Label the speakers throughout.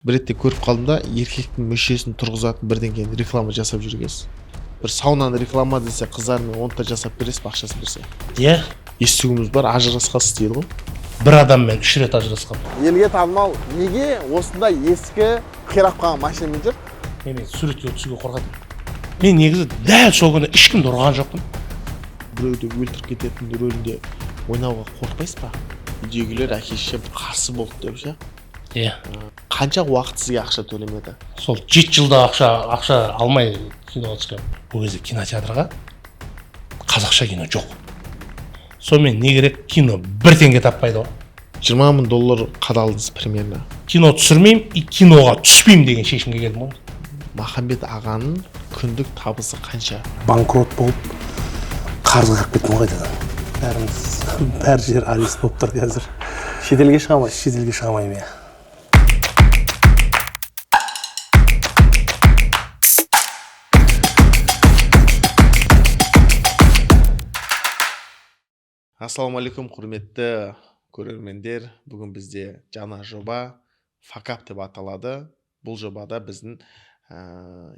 Speaker 1: Бір ретте көріп қалдым да, еркектің мүшесін тұрғызатын бірдеңені реклама жасап жүргенсіз. Бір саунаны реклама десе, қыздармен оны да жасап бересіз ба, ақшасын берсе?
Speaker 2: Иә.
Speaker 1: Естуіміз бар, ажырасқансыз дейді ғой.
Speaker 2: Бір адаммен 3 рет ажырасқанмын.
Speaker 1: Елге танымал неге осындай ескі, қирап қалған машинамен жүр?
Speaker 2: Мен суретке түсуге қорқатынмын. Мен негізі дәл сол күні ешкімді ұрған жоқпын.
Speaker 1: Біреуді өлтіріп кететін рөлінде ойнауға қорықпайсыз ба? Үйдегілер, әке шешем қарсы болды деп ше?
Speaker 2: Иә.
Speaker 1: Қанша уақыт сізге ақша төлемеді?
Speaker 2: Сол 7 жылда ақша алмай киноға түскенмін. Ол кезде кинотеатрға қазақша кино жоқ. Сонымен не керек, кино бір теңге таппайды ғой.
Speaker 1: 20 000 доллар қадалдыңыз примерно.
Speaker 2: Кино түсірмеймін и киноға түспеймін деген шешімге келдім ғой.
Speaker 1: Махамбет ағаның күндік табысы қанша?
Speaker 3: Банкрот болып, қарызға кіріп кеттім ғой қайтадан. Бәріміз, бәр жер арест болып тұр қазір.
Speaker 1: Шетелге шыға алмайсыз?
Speaker 3: Шетелге шыға алмаймын, иә.
Speaker 1: Ассалаумағалейкум, құрметті көрермендер! Бүгін бізде жаңа жоба, «Факап» деп аталады. Бұл жобада біздің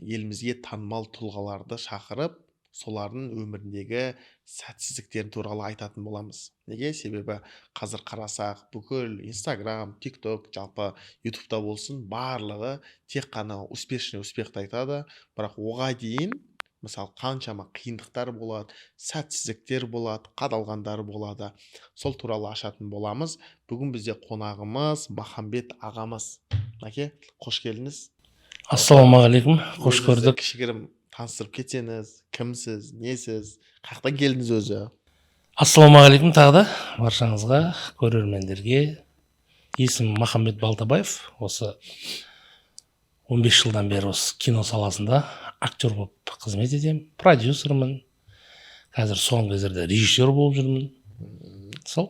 Speaker 1: елімізге танымал тұлғаларды шақырып, солардың өміріндегі сәтсіздіктері туралы айтатын боламыз. Неге? Себебі қазір қарасақ, бүкіл Инстаграм, Тик Ток, жалпы Ютубта болсын, барлығы тек қана успешный успехты айтады. Бірақ оға дейін, мысалы, қаншама қиындықтар болады, сәтсіздіктер болады, қадалғандар болады, сол туралы ашатын боламыз. Бүгін бізде қонағымыз Махамбет ағамыз. Мәке, қош келдіңіз!
Speaker 2: Ассалаумағалейкум, қош
Speaker 1: Өзіңізді
Speaker 2: көрдік.
Speaker 1: кішігірім таныстырып кетсеңіз, кімсіз, несіз, қай жақтан келдіңіз өзі?
Speaker 2: Ассалаумағалейкум тағы да баршаңызға, көрермендерге! Есімім Махамбет Балтабаев. Осы 15 жылдан бері осы кино саласында актер болып қызмет етемін, продюсермін, қазір соңғы кездерде режиссер болып жүрмін, сол.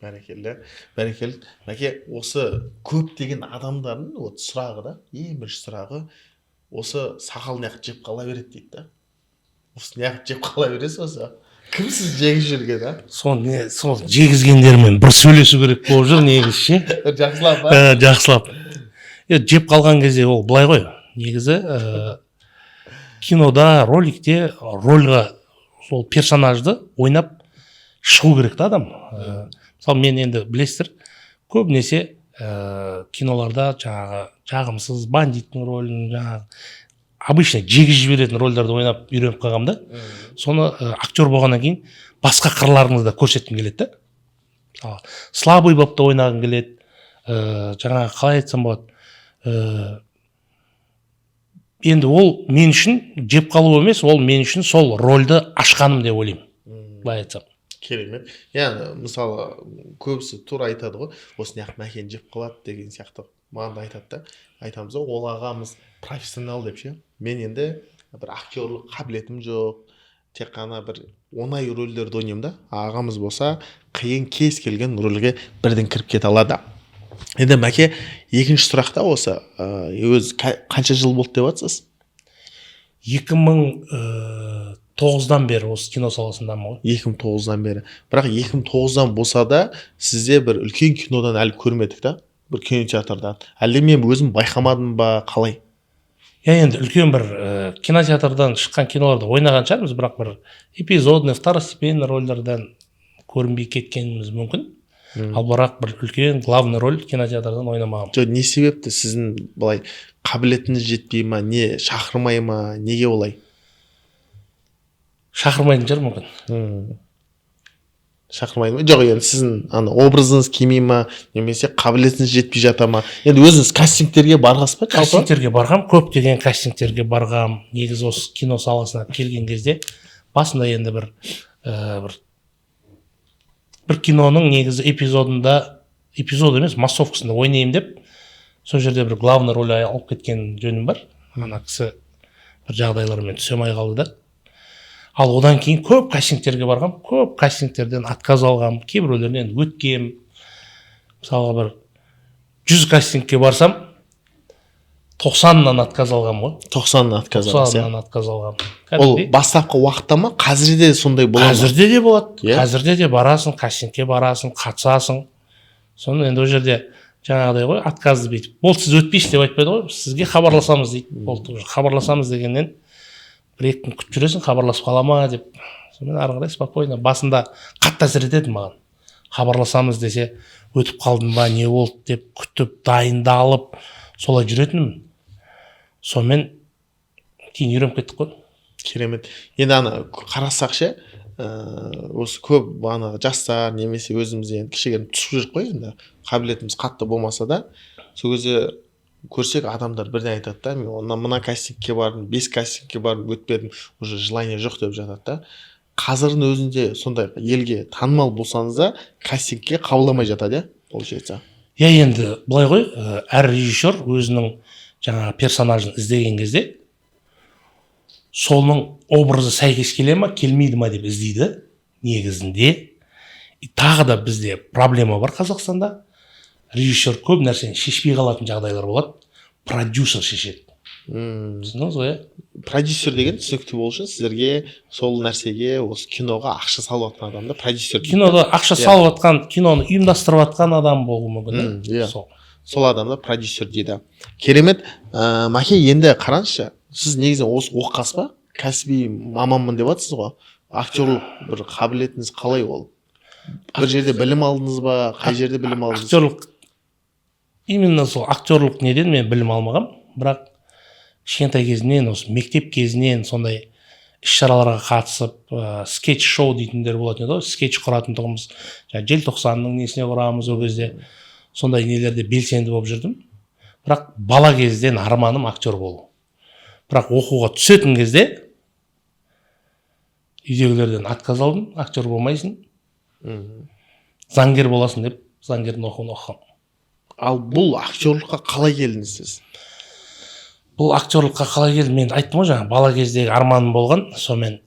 Speaker 1: Бәрекелді, бәрекелді! Мәке, осы көптеген адамдардың вот сұрағы да, ең бірінші сұрағы: осы сақал неғып жеп қала береді дейді да. Осы неғып жеп қала бересіз, осы кім сіз жегізіп жүрген, а?
Speaker 2: Сол не, сол жегізгендермен бір сөйлесу керек болып жүр негізі ше.
Speaker 1: Жақсылап па?
Speaker 2: Жақсылап. Жеп қалған кезде ол былай ғой негізі, кинода, роликте рольға, сол персонажды ойнап шығу керек та адам. Мысалы, мен енді білесіздер, көбінесе киноларда жаңағы жағымсыз бандиттің рөлін, жаңағы обычно жегізіп жіберетін рольдерді ойнап үйреніп қалғанмын да. Соны актер болғаннан кейін басқа қырларыңызды да көрсеткім келеді да. Мысалы, слабый болып та ойнағым келеді. Жаңағы қалай айтсам болады, енді ол мен үшін жеп қалу емес, ол мен үшін сол рольді ашқаным деп ойлаймын, былай айтсам.
Speaker 1: Керемет! Яғни, мысалы, көбісі тура айтады ғой, осы неғып Мәкені жеп қалады деген сияқты. Маған да айтады да. Айтамыз ғой, ол ағамыз профессионал деп ше. Мен енді бір актерлық қабілетім жоқ, тек қана бір оңай рөлдерді ойнаймын да. Ағамыз болса, қиын кез келген рөлге бірден кіріп кете алады. Енді, Мәке, екінші сұрақта осы өзі қанша жыл болды деп жатсыз?
Speaker 2: 2009-дан бері осы кино саласындамын ғой.
Speaker 1: 2009-дан бері. Бірақ 2009-дан болса да, сізде бір үлкен кинодан әлі көрмедік та, бір кинотеатрдан. Әлде мен өзім байқамадым ба, қалай?
Speaker 2: Иә, енді үлкен бір кинотеатрдан шыққан киноларда ойнаған шығармыз, бірақ бір эпизодный, второстепенный рольдерден көрінбей кеткеніміз мүмкін. Ал бірақ бір үлкен главный роль кинотеатрдан ойнамағанмын.
Speaker 1: Жоқ, не себепті? Сіздің былай қабілетіңіз жетпей ма, не шақырмай ма, неге олай?
Speaker 2: Шақырмайтын шығар мүмкін.
Speaker 1: Шақырмайды ма? Жоқ, енді сіздің ана образыңыз келмей ма немесе қабілетіңіз жетпей жата ма? Енді өзіңіз кастингтерге барғансыз ба жалпы?
Speaker 2: Кастингтерге барғам, көптеген кастингтерге барғам. Негізі осы кино саласына келген кезде басында енді бір киноның негізі эпизодында, эпизод емес, массовкасында ойнаймын деп, сол жерде бір главный роль алып кеткен жөнім бар. Ана кісі бір жағдайлармен түсе алмай қалды да. Ал одан кейін көп кастингтерге барғам, көп кастингтерден отказ алғам, кейбіреулерінен өткем. Мысалға, бір 100 кастингке барсам, 90-нан отказ алғам ғой.
Speaker 1: 90-нан отказ аласыз, иә?
Speaker 2: 90-нан отказ алғам.
Speaker 1: Ол бастапқы уақытта ма, қазір де сондай бола ма?
Speaker 2: Қазірде де болады.
Speaker 1: Иә?
Speaker 2: Қазірде де барасың, кастингке барасың, қатысасың. Соны енді ол жерде Жаңағыдай ғой, отказды бүйтіп, болды, сіз өтпейсіз деп айтпайды ғой, сізге хабарласамыз дейді. Болды, уже хабарласамыз дегеннен 1-2 күн күтіп жүресің, хабарласып қала ма деп. Сонымен ары қарай спокойно. Басында қатты әсер етеді маған, хабарласамыз десе, өтіп қалдым ба, не болды деп күтіп, дайындалып, солай жүретінмін. Сонымен кейін үйреніп кеттік қой.
Speaker 1: Керемет. Енді ана қарасақ ше, осы көп ана жастар немесе өзіміз енді кішігірім түсіп жүрік қой енді, қабілетіміз қатты болмаса да. Сол кезде көрсек, адамдар бірден айтады да: «Мен онда мына кастингке бардым, бес кастингке бардым, өтпедім, уже желание жоқ», — деп жатады да. Қазірдің өзінде сондай елге танымал болсаңыз да, кастингке қабылдамай жатады, иә, получается?
Speaker 2: Иә, енді былай ғой, әр режиссер өзінің жаңағы персонажын іздеген кезде соның образы сәйкес келе ма, келмейді ма деп іздейді негізінде. И тағы да бізде проблема бар: Қазақстанда режиссер көп нәрсені шешпей қалатын жағдайлар болады, продюсер шешеді. Түсіндіңіз ғой, иә?
Speaker 1: Продюсер деген түсінікті болу үшін сіздерге, сол нәрсеге, осы киноға ақша салып жатқан адамды продюсер дейді.
Speaker 2: Кинода ақша салып жатқан, киноны ұйымдастырып жатқан адам болуы мүмкін.
Speaker 1: Иә.
Speaker 2: Сол.
Speaker 1: Сол адамды продюсер дейді. Керемет. Мәке, енді қараңызшы, сіз негізі осы оқығансыз ба? Кәсіби маманмын деп жатсыз ғой. Актерлық бір қабілетіңіз қалай ол? Бір жерде білім алдыңыз ба? Қай жерде білім алдыңыз?
Speaker 2: Актерлық, именно сол актерлық неден мен білім алмағанмын, бірақ кішкентай кезімнен, осы мектеп кезінен сондай іс шараларға қатысып, скетч шоу дейтіндер болатын еді ғой, скетч құратын тұғынбыз, жаңағы желтоқсанның несіне құрамыз. Ол кезде сондай нелерде белсенді болып жүрдім. Бірақ бала кезден арманым актер болу. Бірақ оқуға түсетін кезде үйдегілерден отказ алдым: актер болмайсың, заңгер боласың деп, заңгердің оқуын оқығанмын.
Speaker 1: Ал бұл актерлыққа қалай келдіңіз сіз?
Speaker 2: Бұл актерлыққа қалай келдім? Мен айттым ғой жаңа, бала кездегі арманым болған. Сонымен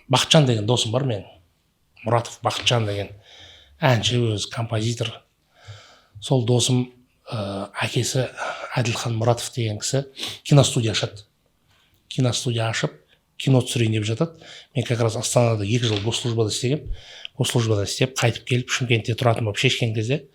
Speaker 2: Бақытжан деген досым бар менің, Мұратов Бақытжан деген, әнші өзі, композитор. Сол досым, әкесі Әділхан Мұратов деген кісі киностудия ашады. Киностудия ашып, кино түсірейін деп жатады. Мен как раз Астанада 2 жыл госслужбада істегенмін. Госслужбада істеп, қайтып келіп, Шымкентте тұратын болып шешкен кезде,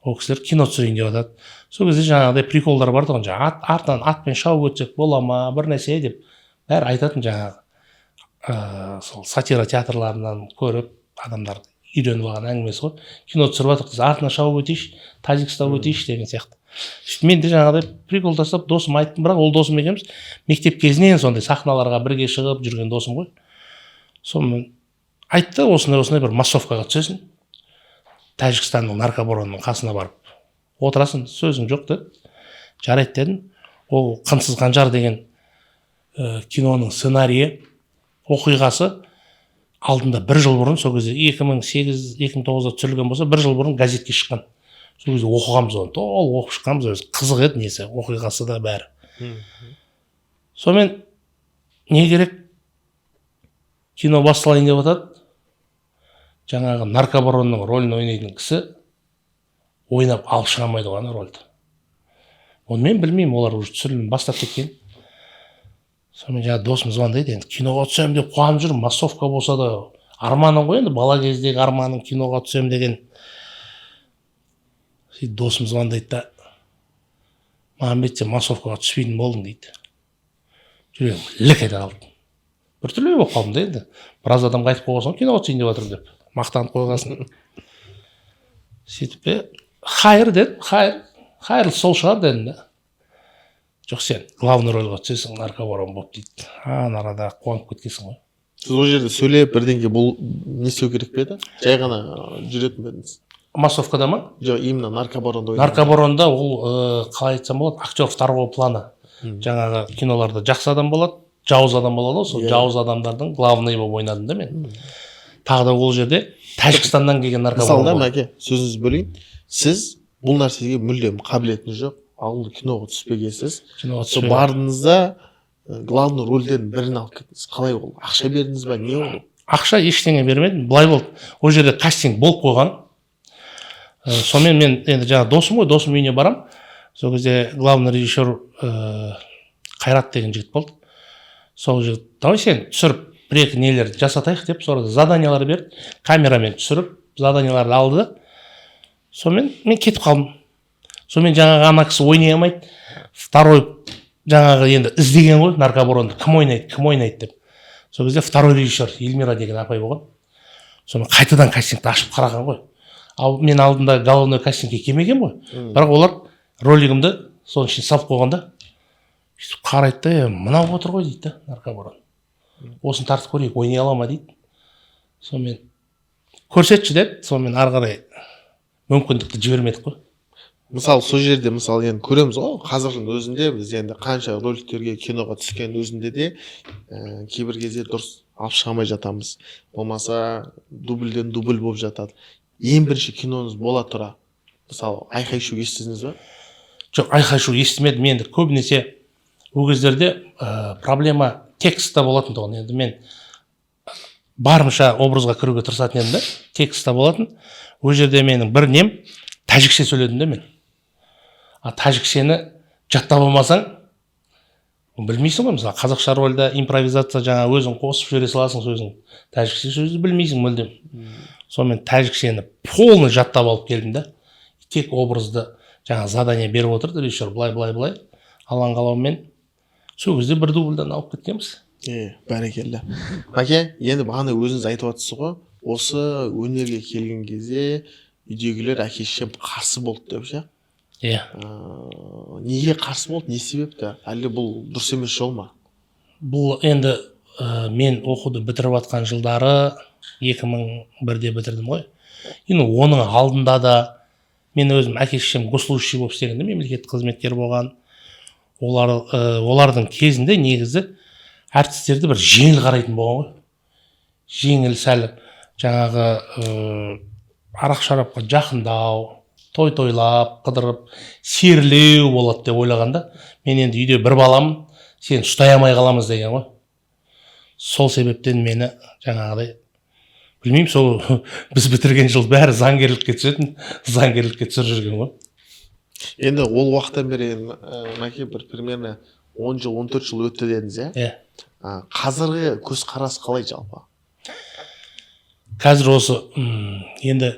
Speaker 2: ол кісілер кино түсірейін деп жатады. Сол кезде жаңағыдай приколдар бар тұғын, жаңағы ат, артынан атпен шауып өтсек бола ма, бір нәрсе деп бәрі айтатын. Жаңағы сол сатира театрларынан көріп, адамдар үйреніп алған әңгімесі ғой. Кино түсіріп жатырмық десе, артынан шауып өтейінші, тазик ұстап өтейінші деген сияқты. Сөйтіп мен де жаңағыдай прикол тастап, досым айттым. Бірақ ол досым екеуміз мектеп кезінен сондай сахналарға бірге шығып жүрген досым ғой. Сонымен айтты: осындай осындай бір массовкаға түсесің, Тәжікстанның наркобаронының қасына барып отырасың, сөзің жоқ деді. Жарайды дедім. Ол «Қынсыз қанжар» деген киноның сценарийі, оқиғасы алдында бір жыл бұрын, сол кезде 2008, 2009-да түсірілген болса, бір жыл бұрын газетке шыққан. Сол кезде оқығанбыз, оны толық оқып шыққанбыз. Өзі қызық еді несі, оқиғасы да, бәрі. Сонымен не керек, кино басталайын деп жатады. Жаңағы наркобаронның рөлін ойнайтын кісі ойнап алып шыға алмайды ғой ана рөлді. Оны мен білмеймін, олар уже түсірілім бастап кеткен. Сонымен жаңағы досым звондайды. Енді киноға түсемін деп қуанып жүрмін, массовка болса да арманым ғой енді, бала кездегі арманым киноға түсемін деген. Сөйтіп досым звондайды да: «Мағамбет, сен массовкаға түспейтін болдың», — дейді. Жүрегім лік ете қалды, біртүрлі болып қалдым да. Енді біраз адамға айтып қойған соң, киноға түсейін деп жатырмын деп мақтанып қойғасын. Сөйтіп е, хайыр дедім, хайыр, хайырлысы сол шығар дедім да. Жоқ, сен главный рольға түсесің, наркобарон болып дейді. Ана арада қуанып кеткенсің ғой.
Speaker 1: Сіз ол жерде сөйлеп, бірдеңе бол, не істеу керек пе еді, жай ғана жүретін бе едіңіз?
Speaker 2: Массовкада ма?
Speaker 1: Жоқ, именно наркобаронда ойнаған.
Speaker 2: Наркобаронда ол, қалай айтсам болады, актер второго плана. Жаңағы киноларда жақсы адам болады, жауыз адам болады ғой, сол жауыз адамдардың главный болып ойнадым да мен. Тағы да ол жерде Тәжікстаннан келген
Speaker 1: Мысалы
Speaker 2: наркобарон
Speaker 1: да
Speaker 2: болды.
Speaker 1: Мәке, сөзіңізді бөлейін. Сіз бұл нәрсеге мүлдем қабілетіңіз жоқ, ал киноға түспегенсіз.
Speaker 2: Киноға
Speaker 1: Сол
Speaker 2: түспеген.
Speaker 1: бардыңыз да, главный рөлдердің бірін алып кеттіңіз. Қалай ол? Ақша бердіңіз ба, не ол?
Speaker 2: Ақша ештеңе бермедім. Былай болды: ол жерде кастинг болып қойған. Сонымен мен енді жаңағы досым ғой, досым үйіне барам. Сол кезде главный режиссер Қайрат деген жігіт болды. Сол жігіт: «Давай сен түсіріп, бір екі нелер жасатайық», — деп сол заданиялар берді. Камерамен түсіріп, заданияларды алды. Сонымен мен кетіп қалдым. Сонымен жаңағы ана кісі ойнай алмайды. Второй жаңағы енді іздеген ғой наркобаронды, кім ойнайды, кім ойнайды деп. Сол кезде второй режиссер Эльмира деген апай болған. Сонымен қайтадан кастингті ашып қараған ғой. Ал мен алдында головной кастингке келмеген ғой, бірақ олар ролигімді соның ішіне салып қойған да. Сөйтіп қарайды да: «Е, мынау отыр ғой, – дейді да, – наркобарон, осыны тартып көрейік, ойнай ала ма?» – дейді. Сонымен көрсетші деді. Сонымен ары қарай мүмкіндікті жібермедік қой.
Speaker 1: Мысалы, сол жерде, мысалы, енді көреміз ғой, қазірдің өзінде біз енді қанша роликтерге, киноға түскен өзінде де кейбір кезде дұрыс алып шыға алмай жатамыз, болмаса дубльден дубль болып жатады. Ең бірінші киноңыз бола тұра, мысалы, айқай шу естідіңіз ба?
Speaker 2: Жоқ, айқай шу естімедім. Енді көбінесе ол кездерде проблема текстта болатын тұғын. Енді мен барынша образға кіруге тырысатын едім да, текстта болатын. Ол жерде менің бір нем, тәжікше сөйледім да мен. А тәжікшені жаттап алмасаң, білмейсің ғой. Мысалы, қазақша рольда импровизация, жаңа өзің қосып жібере саласың сөзің. Тәжікше сөзді білмейсің мүлдем. Сонымен тәжікшені полный жаттап алып келдім да, тек образды жаңа задание беріп отырды режиссер, былай, былай, былай, алланың қалауымен сол кезде бір дубльдан алып кеткенбіз.
Speaker 1: Е, бәрекелді, мәке! Енді бағана өзіңіз айтып жатсыз ғой, осы өнерге келген кезде үйдегілер, әке шешем қарсы болды деп ше?
Speaker 2: Иә.
Speaker 1: Неге қарсы болды, не себепті? Әлде бұл дұрыс емес жол ма?
Speaker 2: Бұл енді мен оқуды бітіріп жатқан жылдары, 2001-де бітірдім ғой. Енді оның алдында да мен өзім, әке шешем госслужащий болып істеген да, мемлекеттік қызметкер болған. Олар олардың кезінде негізі әртістерді бір жеңіл қарайтын болған ғой, жеңіл сәл жаңағы арақ шарапқа жақындау, той тойлап қыдырып серілеу болады деп ойлаған да. Мен енді үйде бір баламын, сені ұстай алмай қаламыз деген ғой. Сол себептен мені жаңағыдай, білмеймін, сол біз бітірген жыл бәрі заңгерлікке түсетін, заңгерлікке түсіріп жүрген ғой.
Speaker 1: Енді ол уақыттан бері енді, мәке, бір примерно 10 жыл, 14 жыл өтті дедіңіз, иә?
Speaker 2: Иә.
Speaker 1: Қазіргі көзқарас қалай жалпы?
Speaker 2: Қазір осы енді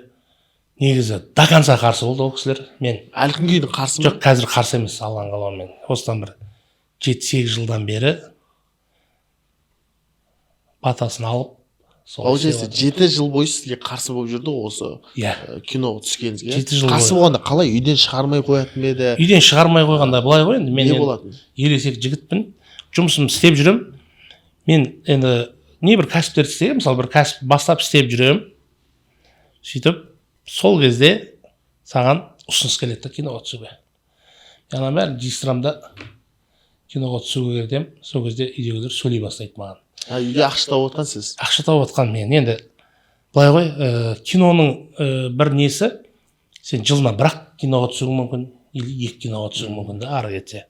Speaker 2: негізі до конца қарсы болды ол кісілер. Мен
Speaker 1: Әлі күнге дейін қарсы ма?
Speaker 2: Жоқ, қазір қарсы емес, алланың қалауымен. Осыдан бір 7-8 жылдан бері батасын алып, сол
Speaker 1: Получается,
Speaker 2: істеп
Speaker 1: 7 жыл бойы сізге қарсы болып жүрді ғой осы
Speaker 2: Иә.
Speaker 1: Киноға түскеніңізге?
Speaker 2: 7 жыл
Speaker 1: Қарсы
Speaker 2: бойы.
Speaker 1: болғанда қалай, үйден шығармай қоятын ба еді?
Speaker 2: Үйден шығармай қойғанда былай ғой енді, мен
Speaker 1: Не
Speaker 2: енді
Speaker 1: болатын?
Speaker 2: ересек жігітпін, жұмысымды істеп жүремін. Мен енді небір кәсіптерді істегенмін. Мысалы, бір кәсіп бастап істеп жүремін. Сөйтіп сол кезде саған ұсыныс келеді да киноға түсуге. Мен ананың бәрін жиыстырамын да, киноға түсуге кетемін. Сол кезде үйдегілер сөйлей бастайды маған.
Speaker 1: А, үйде ақша тауып отқан сіз.
Speaker 2: Ақша тауып отқан мен. Енді былай ғой, киноның бір несі, сен жылына бір ақ киноға түсуің мүмкін или екі киноға түсуің мүмкін да. Ары кетсе,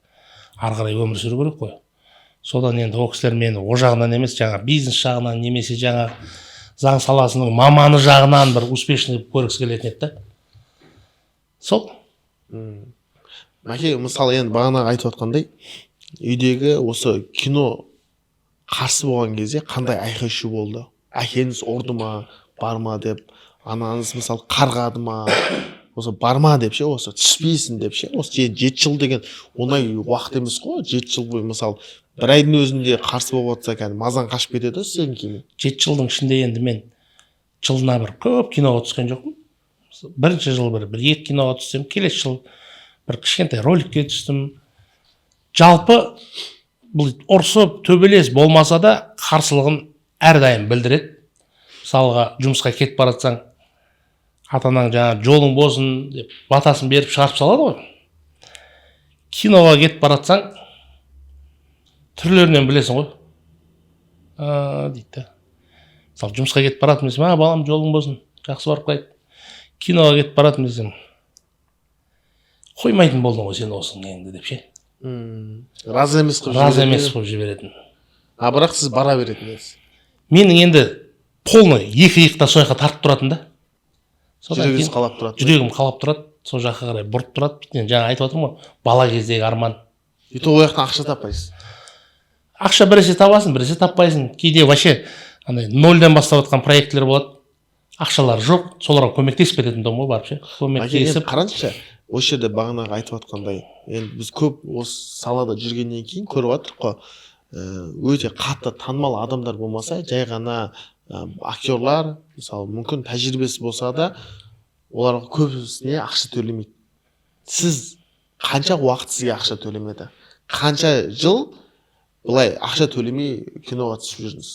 Speaker 2: ары қарай өмір сүру керек қой. Содан енді ол кісілер мені ол жағынан емес, жаңа бизнес жағынан немесе жаңа заң саласының маманы жағынан бір успешный көргісі келетін еді да, сол.
Speaker 1: Мәке, мысалы, енді бағана айтып отқандай, үйдегі осы кино қарсы болған кезде қандай айқай шу болды? Әкеңіз ұрды ма, барма деп? Анаңыз, мысалы, қарғады ма, осы барма деп ше, осы түспейсің деп ше? Осы 7 жыл деген оңай уақыт емес қой. 7 жыл бойы, мысалы, бір айдың өзінде қарсы болып жатса, кәдімгі мазаң қашып кетеді ғой сізден кейін.
Speaker 2: 7 жылдың ішінде енді мен жылына бір көп киноға түскен жоқпын. Бірінші жыл бір екі киноға түссем, келесі жыл бір кішкентай роликке түстім. Жалпы бұл ұрсып төбелес болмаса да, қарсылығын әрдайым білдіреді. Мысалға, жұмысқа кетіп бара жатсаң, ата анаң жаңағы жолың болсын деп батасын беріп шығарып салады ғой. Киноға кетіп бара жатсаң, түрлерінен білесің ғой, «А», дейді да. Мысалы, жұмысқа кетіп баратырмын десем: «А, балам, жолың болсын, жақсы барып қайт». Киноға кетіп баратырмын десем: «Қоймайтын болдың ғой сен осы неңді», – деп ше.
Speaker 1: Разы емес қылып
Speaker 2: Разы
Speaker 1: жіберетін
Speaker 2: емес
Speaker 1: еді.
Speaker 2: Қылып жіберетін.
Speaker 1: А бірақ сіз бара беретін едіңіз.
Speaker 2: Менің енді полный екі иық та сол жаққа тартып тұратын да. Содан
Speaker 1: Жүрегіңіз
Speaker 2: кейін
Speaker 1: қалап тұрады.
Speaker 2: Жүрегім қалап тұрады, сол жаққа қарай бұрып тұрады. Енді жаңа айтып отырмын ғой, бала кездегі арман.
Speaker 1: И то ол жақтан ақша таппайсыз.
Speaker 2: Ақша біресе табасың, біресе таппайсың. Кейде вообще андай нольден бастап жатқан проектілер болады, ақшалары жоқ, соларға көмектесіп кететін тұғым ғой барып ше.
Speaker 1: Мәке, енді
Speaker 2: Көмектесіп.
Speaker 1: қараңызшы. Осы жерде бағанағы айтып жатқандай, енді біз көп осы салада жүргеннен кейін көріп жатырмық қой, өте қатты танымал адамдар болмаса, жай ғана актерлар, мысалы, мүмкін тәжірибесі болса да, оларға көбісіне ақша төлемейді. Сіз қанша уақыт сізге ақша төлемеді? Қанша жыл былай ақша төлемей киноға түсіп жүрдіңіз?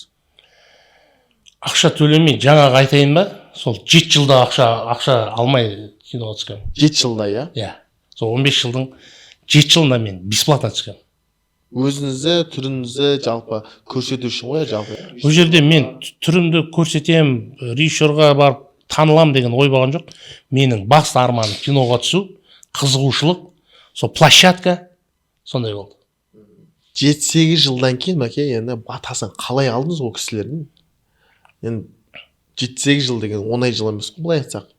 Speaker 2: Ақша төлемей, жаңағы айтайын ба, сол 7 жылда ақша алмай киноға түскенмін.
Speaker 1: 7 жылда, иә?
Speaker 2: Иә, сол 15 жылдың 7 жылында мен бесплатно түскенмін.
Speaker 1: Өзіңізді, түріңізді жалпы көрсету үшін ғой, жалпы.
Speaker 2: Бұл жерде мен түрімді көрсетемін, режиссерға барып таныламын деген ой болған жоқ. Менің басты арманым киноға түсу, қызығушылық, сол площадка сондай болды.
Speaker 1: 7-8 жылдан кейін, мәке, енді батасын қалай алдыңыз ол кісілердің? Енді 7-8 жыл деген оңай жыл емес қой, былай айтсақ.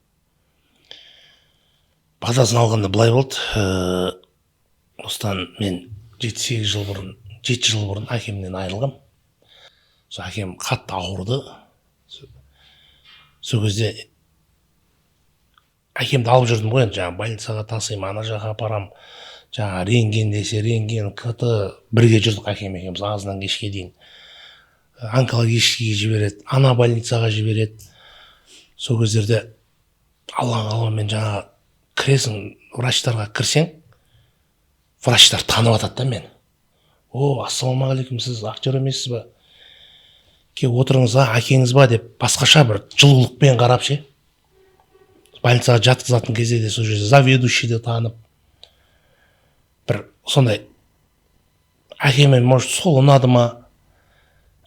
Speaker 2: Батасын алғанда былай болды. Осыдан мен 7-8 жыл бұрын, 7 жыл бұрын әкемнен айырылғам. Сол әкем қатты ауырды. Сол кезде әкемді алып жүрдім ғой енді, жаңағы больницаға тасимын, ана жаққа апарамын, жаңағы рентген десе рентген, КТ, бірге жүрдік әкем екеуміз азаннан кешке дейін. Онкологическийге жібереді, ана больницаға жібереді. Сол кездерде, Алланың қалауымен, жаңағы кіресің, врачтарға кірсең, врачтар танып жатады да мені: «О, ассалаумағалейкум, сіз актер емессіз ба? Келіп отырыңыз, а, әкеңіз ба?» — деп басқаша бір жылулықпен қарап ше. Больницаға жатқызатын кезде де сол жерде заведующий де танып, бір сондай әкеме, может, сол ұнады ма.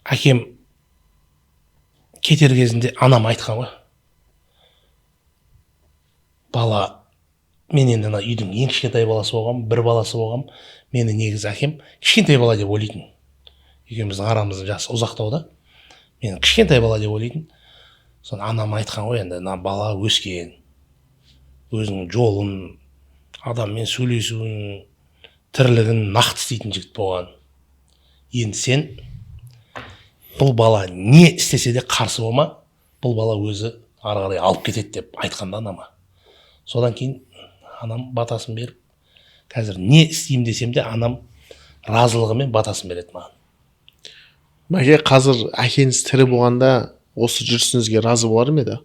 Speaker 2: Әкем кетер кезінде анам айтқан ғой: «Бала, мен енді ана үйдің ең кішкентай баласы болғанмын, бір баласы болғанмын. Мені негізі әкем кішкентай бала деп ойлайтын, екеуміздің арамыздың жасы ұзақтау да, мені кішкентай бала деп ойлайтын. Соны анам айтқан ғой: енді мына бала өскен, өзінің жолын, адаммен сөйлесуін, тірлігін нақты істейтін жігіт болған. Енді сен бұл бала не істесе де қарсы болма, бұл бала өзі ары қарай алып кетеді», — деп айтқан да анама. Содан кейін анам батасын беріп, қазір не істеймін десем де, анам разылығымен батасын береді маған.
Speaker 1: Мәке, қазір әкеңіз тірі болғанда осы жүрісіңізге разы болар ма еді?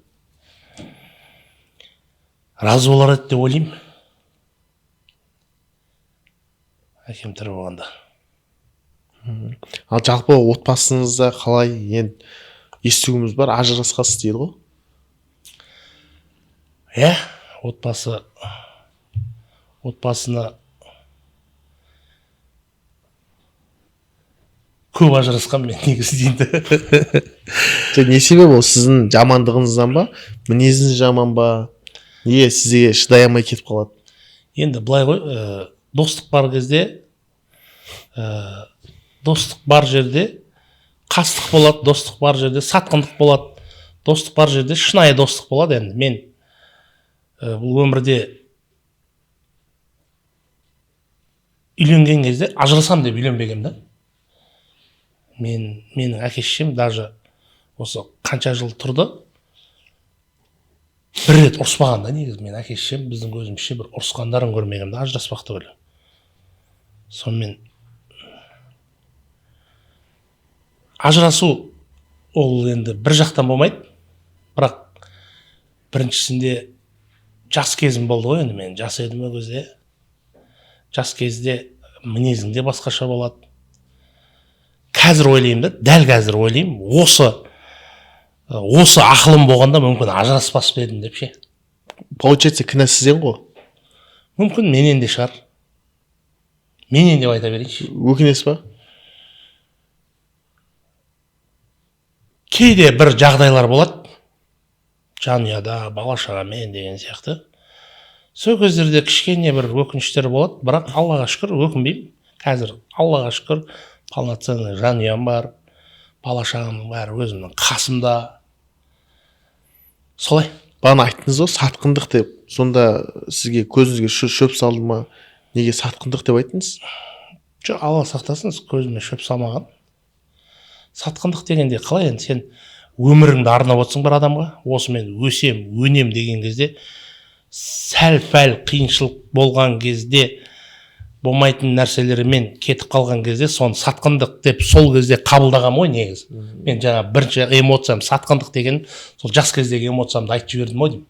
Speaker 2: Разы болар еді деп ойлаймын, әкем тірі болғанда.
Speaker 1: Ал жалпы отбасыңызда қалай? Енді естуіміз бар, ажырасқансыз дейді ғой.
Speaker 2: Иә, отбасына көп ажырасқанмын мен негізі енді.
Speaker 1: Жоқ, не себеп? Ол сіздің жамандығыңыздан ба, мінезіңіз жаман ба, неге сізге шыдай алмай кетіп қалады?
Speaker 2: Енді былай ғой, достық бар кезде, достық бар жерде қастық болады, достық бар жерде сатқындық болады, достық бар жерде шынайы достық болады. Енді мен бұл өмірде үйленген кезде ажырасамын деп үйленбегенмін да. Менің әке шешем даже осы қанша жыл тұрды, бір рет ұрыспаған да негізі. Мен әке шешем біздің көзімізше бір ұрысқандарын көрмегенмін да, ажыраспақ түгілі. Сонымен ажырасу ол енді бір жақтан болмайды, бірақ біріншісінде жас кезім болды ғой енді, мен жас едім ол кезде. Жас кезде мінезің де басқаша болады. Қазір ойлаймын да, дәл қазір ойлаймын, осы ақылым болғанда мүмкін ажыраспас па едім деп ше.
Speaker 1: Получается, кінә сізден ғой?
Speaker 2: Мүмкін менен де шығар, менен деп айта берейінші.
Speaker 1: Өкінесіз ба?
Speaker 2: Кейде бір жағдайлар болады, жанұяда, бала шағамен деген сияқты. Сол кездерде кішкене бір өкініштер болады, бірақ Аллаға шүкір өкінбеймін. Қазір Аллаға шүкір полноценный жанұям бар, бала шағамның бәрі өзімнің қасымда. Солай.
Speaker 1: Бағана айттыңыз ғой сатқындық деп, сонда сізге көзіңізге шөп салды ма? Неге сатқындық деп айттыңыз?
Speaker 2: Жоқ, Алла сақтасын, көзіме шөп салмаған. Сатқындық дегенде қалай енді, сен өміріңді арнап отырсың бір адамға, осымен өсем, өнем деген кезде Сәл пәл қиыншылық болған кезде, болмайтын нәрселермен кетіп қалған кезде, соны сатқындық деп сол кезде қабылдағанмын ғой негізі. Мен жаңа бірінші эмоциям сатқындық деген, сол жас кездегі эмоциямды айтып жібердім ғой деймін.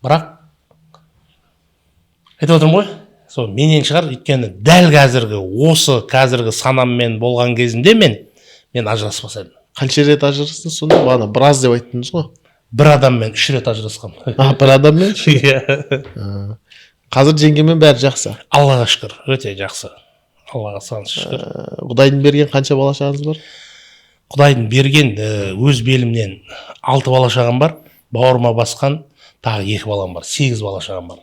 Speaker 2: Бірақ айтып отырмын ғой, сол менен шығар, өйткені дәл қазіргі, осы қазіргі санаммен болған кезімде мен ажыраспас едім.
Speaker 1: Қанша рет ажырастыңыз сонда? Бағана біраз деп айттыңыз ғой.
Speaker 2: Бір адаммен үш рет ажырасқанмын.
Speaker 1: А, бір адаммен?
Speaker 2: Иә.
Speaker 1: Қазір жеңгемен бәрі жақсы?
Speaker 2: Аллаға шүкір, өте жақсы, Аллаға сан шүкір.
Speaker 1: Құдайдың берген қанша бала шағаңыз бар?
Speaker 2: Құдайдың берген өз белімнен алты бала шағам бар, бауырыма басқан тағы екі балам бар, сегіз бала шағам бар.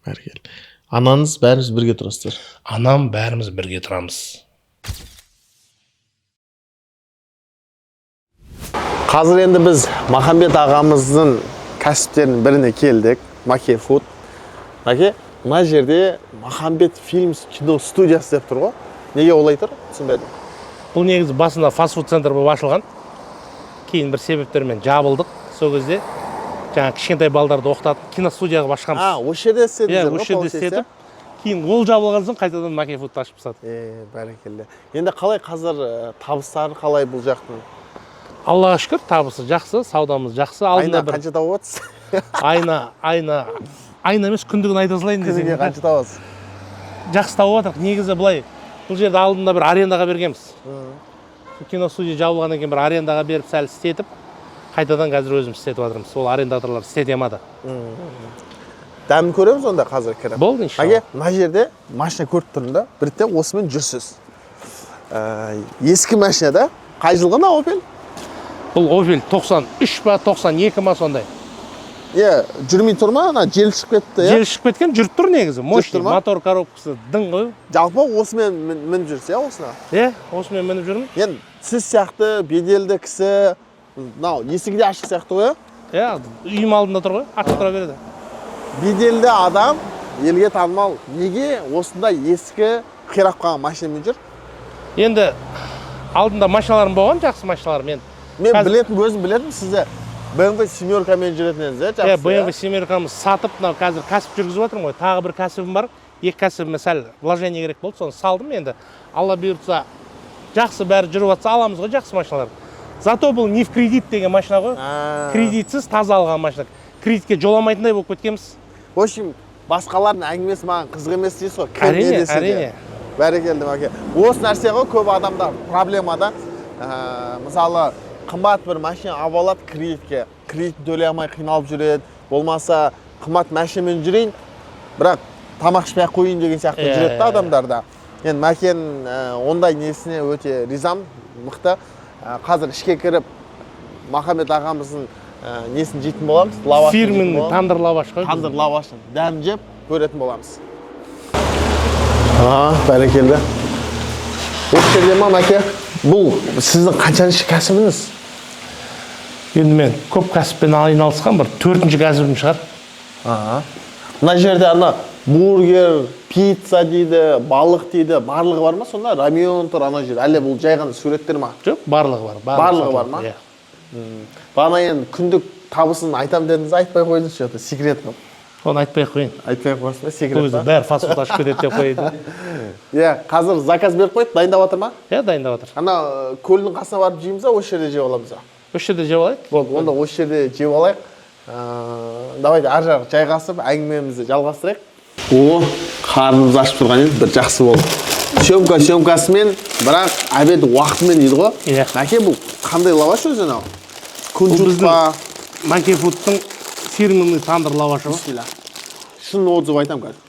Speaker 1: Бәрекелді. Анаңыз, бәріңіз бірге тұрасыздар?
Speaker 2: Анам, бәріміз бірге тұрамыз.
Speaker 1: Қазір енді біз Махамбет ағамыздың кәсіптерінің біріне келдік, Маке Фуд. Маке, мына жерде «Махамбет Фильмс» кино студиясы деп тұр ғой, неге олай тұр, түсінбедім.
Speaker 2: Бұл негізі басында фастфуд центр болып ашылған, кейін бір себептермен жабылдық. Сол кезде жаңағы кішкентай балдарды оқытатын киностудия қылып ашқанбыз.
Speaker 1: А, осы жерде
Speaker 2: Иә.
Speaker 1: істедіңіздер ғой?
Speaker 2: Осы жерде
Speaker 1: Получается?
Speaker 2: істетіп, кейін ол жабылған соң қайтадан Маке Фудты ашып тастадық.
Speaker 1: Е, бәрекелді. Енді қалай қазір, табыстары қалай бұл жақтың?
Speaker 2: Аллаға шүкір, табысы жақсы, саудамыз жақсы. Алдында
Speaker 1: Айына
Speaker 2: бір
Speaker 1: қанша тауып отырсыз?
Speaker 2: Айына емес, күндігін айта салайын десең.
Speaker 1: Күніге қанша табасыз?
Speaker 2: Жақсы тауып жатырмық негізі. Былай, бұл жерді алдында бір арендаға бергенбіз. Киностудия жабылғаннан кейін бір арендаға беріп, сәл істетіп, қайтадан қазір өзіміз істетіп жатырмыз. Ол арендаторлар істете алмады.
Speaker 1: Дәмін көреміз онда қазір кіріп.
Speaker 2: Болды, иншалла.
Speaker 1: Әке, мына жерде машина көріп тұрмын да, бірте осымен жүрсіз. Ескі машина да, қай жылғы мына «Опель»?
Speaker 2: Бұл «Опель» 93 па, 92 ма, сондай.
Speaker 1: Иә, жүрмей тұр ма, ана жел шығып кетті, иә?
Speaker 2: Жел шығып кеткен, жүріп тұр негізі, мощный.
Speaker 1: Тұр ма?
Speaker 2: Мотор, коробкасы дың ғой.
Speaker 1: Жалпы осымен мініп жүрсіз, иә, осыны?
Speaker 2: Иә, осымен мініп жүрмін.
Speaker 1: Енді сіз сияқты беделді кісі, мынау есігі де ашық сияқты ғой, иә?
Speaker 2: Иә, үйім алдында тұр ғой, ашық тұра береді.
Speaker 1: Беделді адам, елге танымал, неге осындай ескі, қирап қалған машинамен жүр?
Speaker 2: Енді алдында машиналарым болған, жақсы машиналар мен.
Speaker 1: Мен
Speaker 2: Қазір-
Speaker 1: білетін, өзім білетін, сізді BMW семеркамен жүретін едіңіз, иә?
Speaker 2: Иә.
Speaker 1: Жақсы.
Speaker 2: BMW семеркамызды сатып, мынау қазір кәсіп жүргізіп жатырмын ғой. Тағы бір кәсібім бар, екі кәсібіме сәл вложение керек болды, соны салдым. Енді Алла бұйыртса, жақсы бәрі жүріп жатса, аламыз ғой жақсы машиналар. Зато бұл не в кредит деген машина ғой. Кредитсіз, таза алған машина, кредитке жоламайтындай болып кеткенбіз.
Speaker 1: В общем, басқалардың әңгімесі маған қызық емес дейсіз ғой, кім не
Speaker 2: Әрине.
Speaker 1: десе де.
Speaker 2: Әрине.
Speaker 1: Бәрекелді, мәке. Осы нәрсе ғой көп адамда проблемада. Мысалы, қымбат бір машина алып алады кредитке, кредитін төлей алмай қиналып жүреді, болмаса қымбат машинамен жүрейін, бірақ тамақ ішпей ақ қояйын деген сияқты жүреді да адамдарда. Енді Мәкен ондай несіне өте ризамын, мықты. Қазір ішке кіріп, Махамбет ағамыздың несін жейтін боламыз, лавашын жейтін
Speaker 2: Фирменный
Speaker 1: боламыз.
Speaker 2: тандыр лаваш қой.
Speaker 1: Тандыр лавашын дәм жеп көретін боламыз. А, бәрекелді. Осы жерде ма, Мәке, бұл сіздің қаншаншы кәсібіңіз?
Speaker 2: Енді мен көп кәсіппен айналысқан, бір төртінші кәсібім шығар.
Speaker 1: Мына жерде ана бургер, пицца дейді, балық дейді, барлығы бар ма сонда? Рамен тұр ана жерде, әлде бұл жай ғана суреттер ма?
Speaker 2: Жоқ, барлығы бар.
Speaker 1: Барлығы бар ма?
Speaker 2: Иә.
Speaker 1: Бағана енді күндік табысын айтамын дедіңіз, айтпай қойдыңыз, что то секрет қылып.
Speaker 2: Оны айтпай ақ қояйын.
Speaker 1: Айтпай ақ қоясыз ба?
Speaker 2: Ол
Speaker 1: Секрет
Speaker 2: кезде
Speaker 1: па?
Speaker 2: бәрі фастфуд ашып кетеді деп қояйын.
Speaker 1: Иә, қазір заказ беріп қойды, дайындап жатыр ма?
Speaker 2: Иә, дайындап жатыр.
Speaker 1: Ана көлдің қасына барып жейміз ба, осы жерде жеп аламыз ба?
Speaker 2: Осы жерде жеп алайық.
Speaker 1: Болды, онда осы жерде жеп алайық. Давайте ар жақ жайғасып, әңгімемізді жалғастырайық. О, қарнымыз ашып тұрған еді, бір жақсы болды. Съемка съемкасымен, бірақ обед уақытымен дейді ғой.
Speaker 2: Иә.
Speaker 1: Мәке, бұл қандай лаваш өзі анау? Күнжіт
Speaker 2: Біздің
Speaker 1: па?
Speaker 2: Маке Фудтың фирменный тандыр лавашы ғой.
Speaker 1: Бисмилля. Шын отзыв айтамын қазір.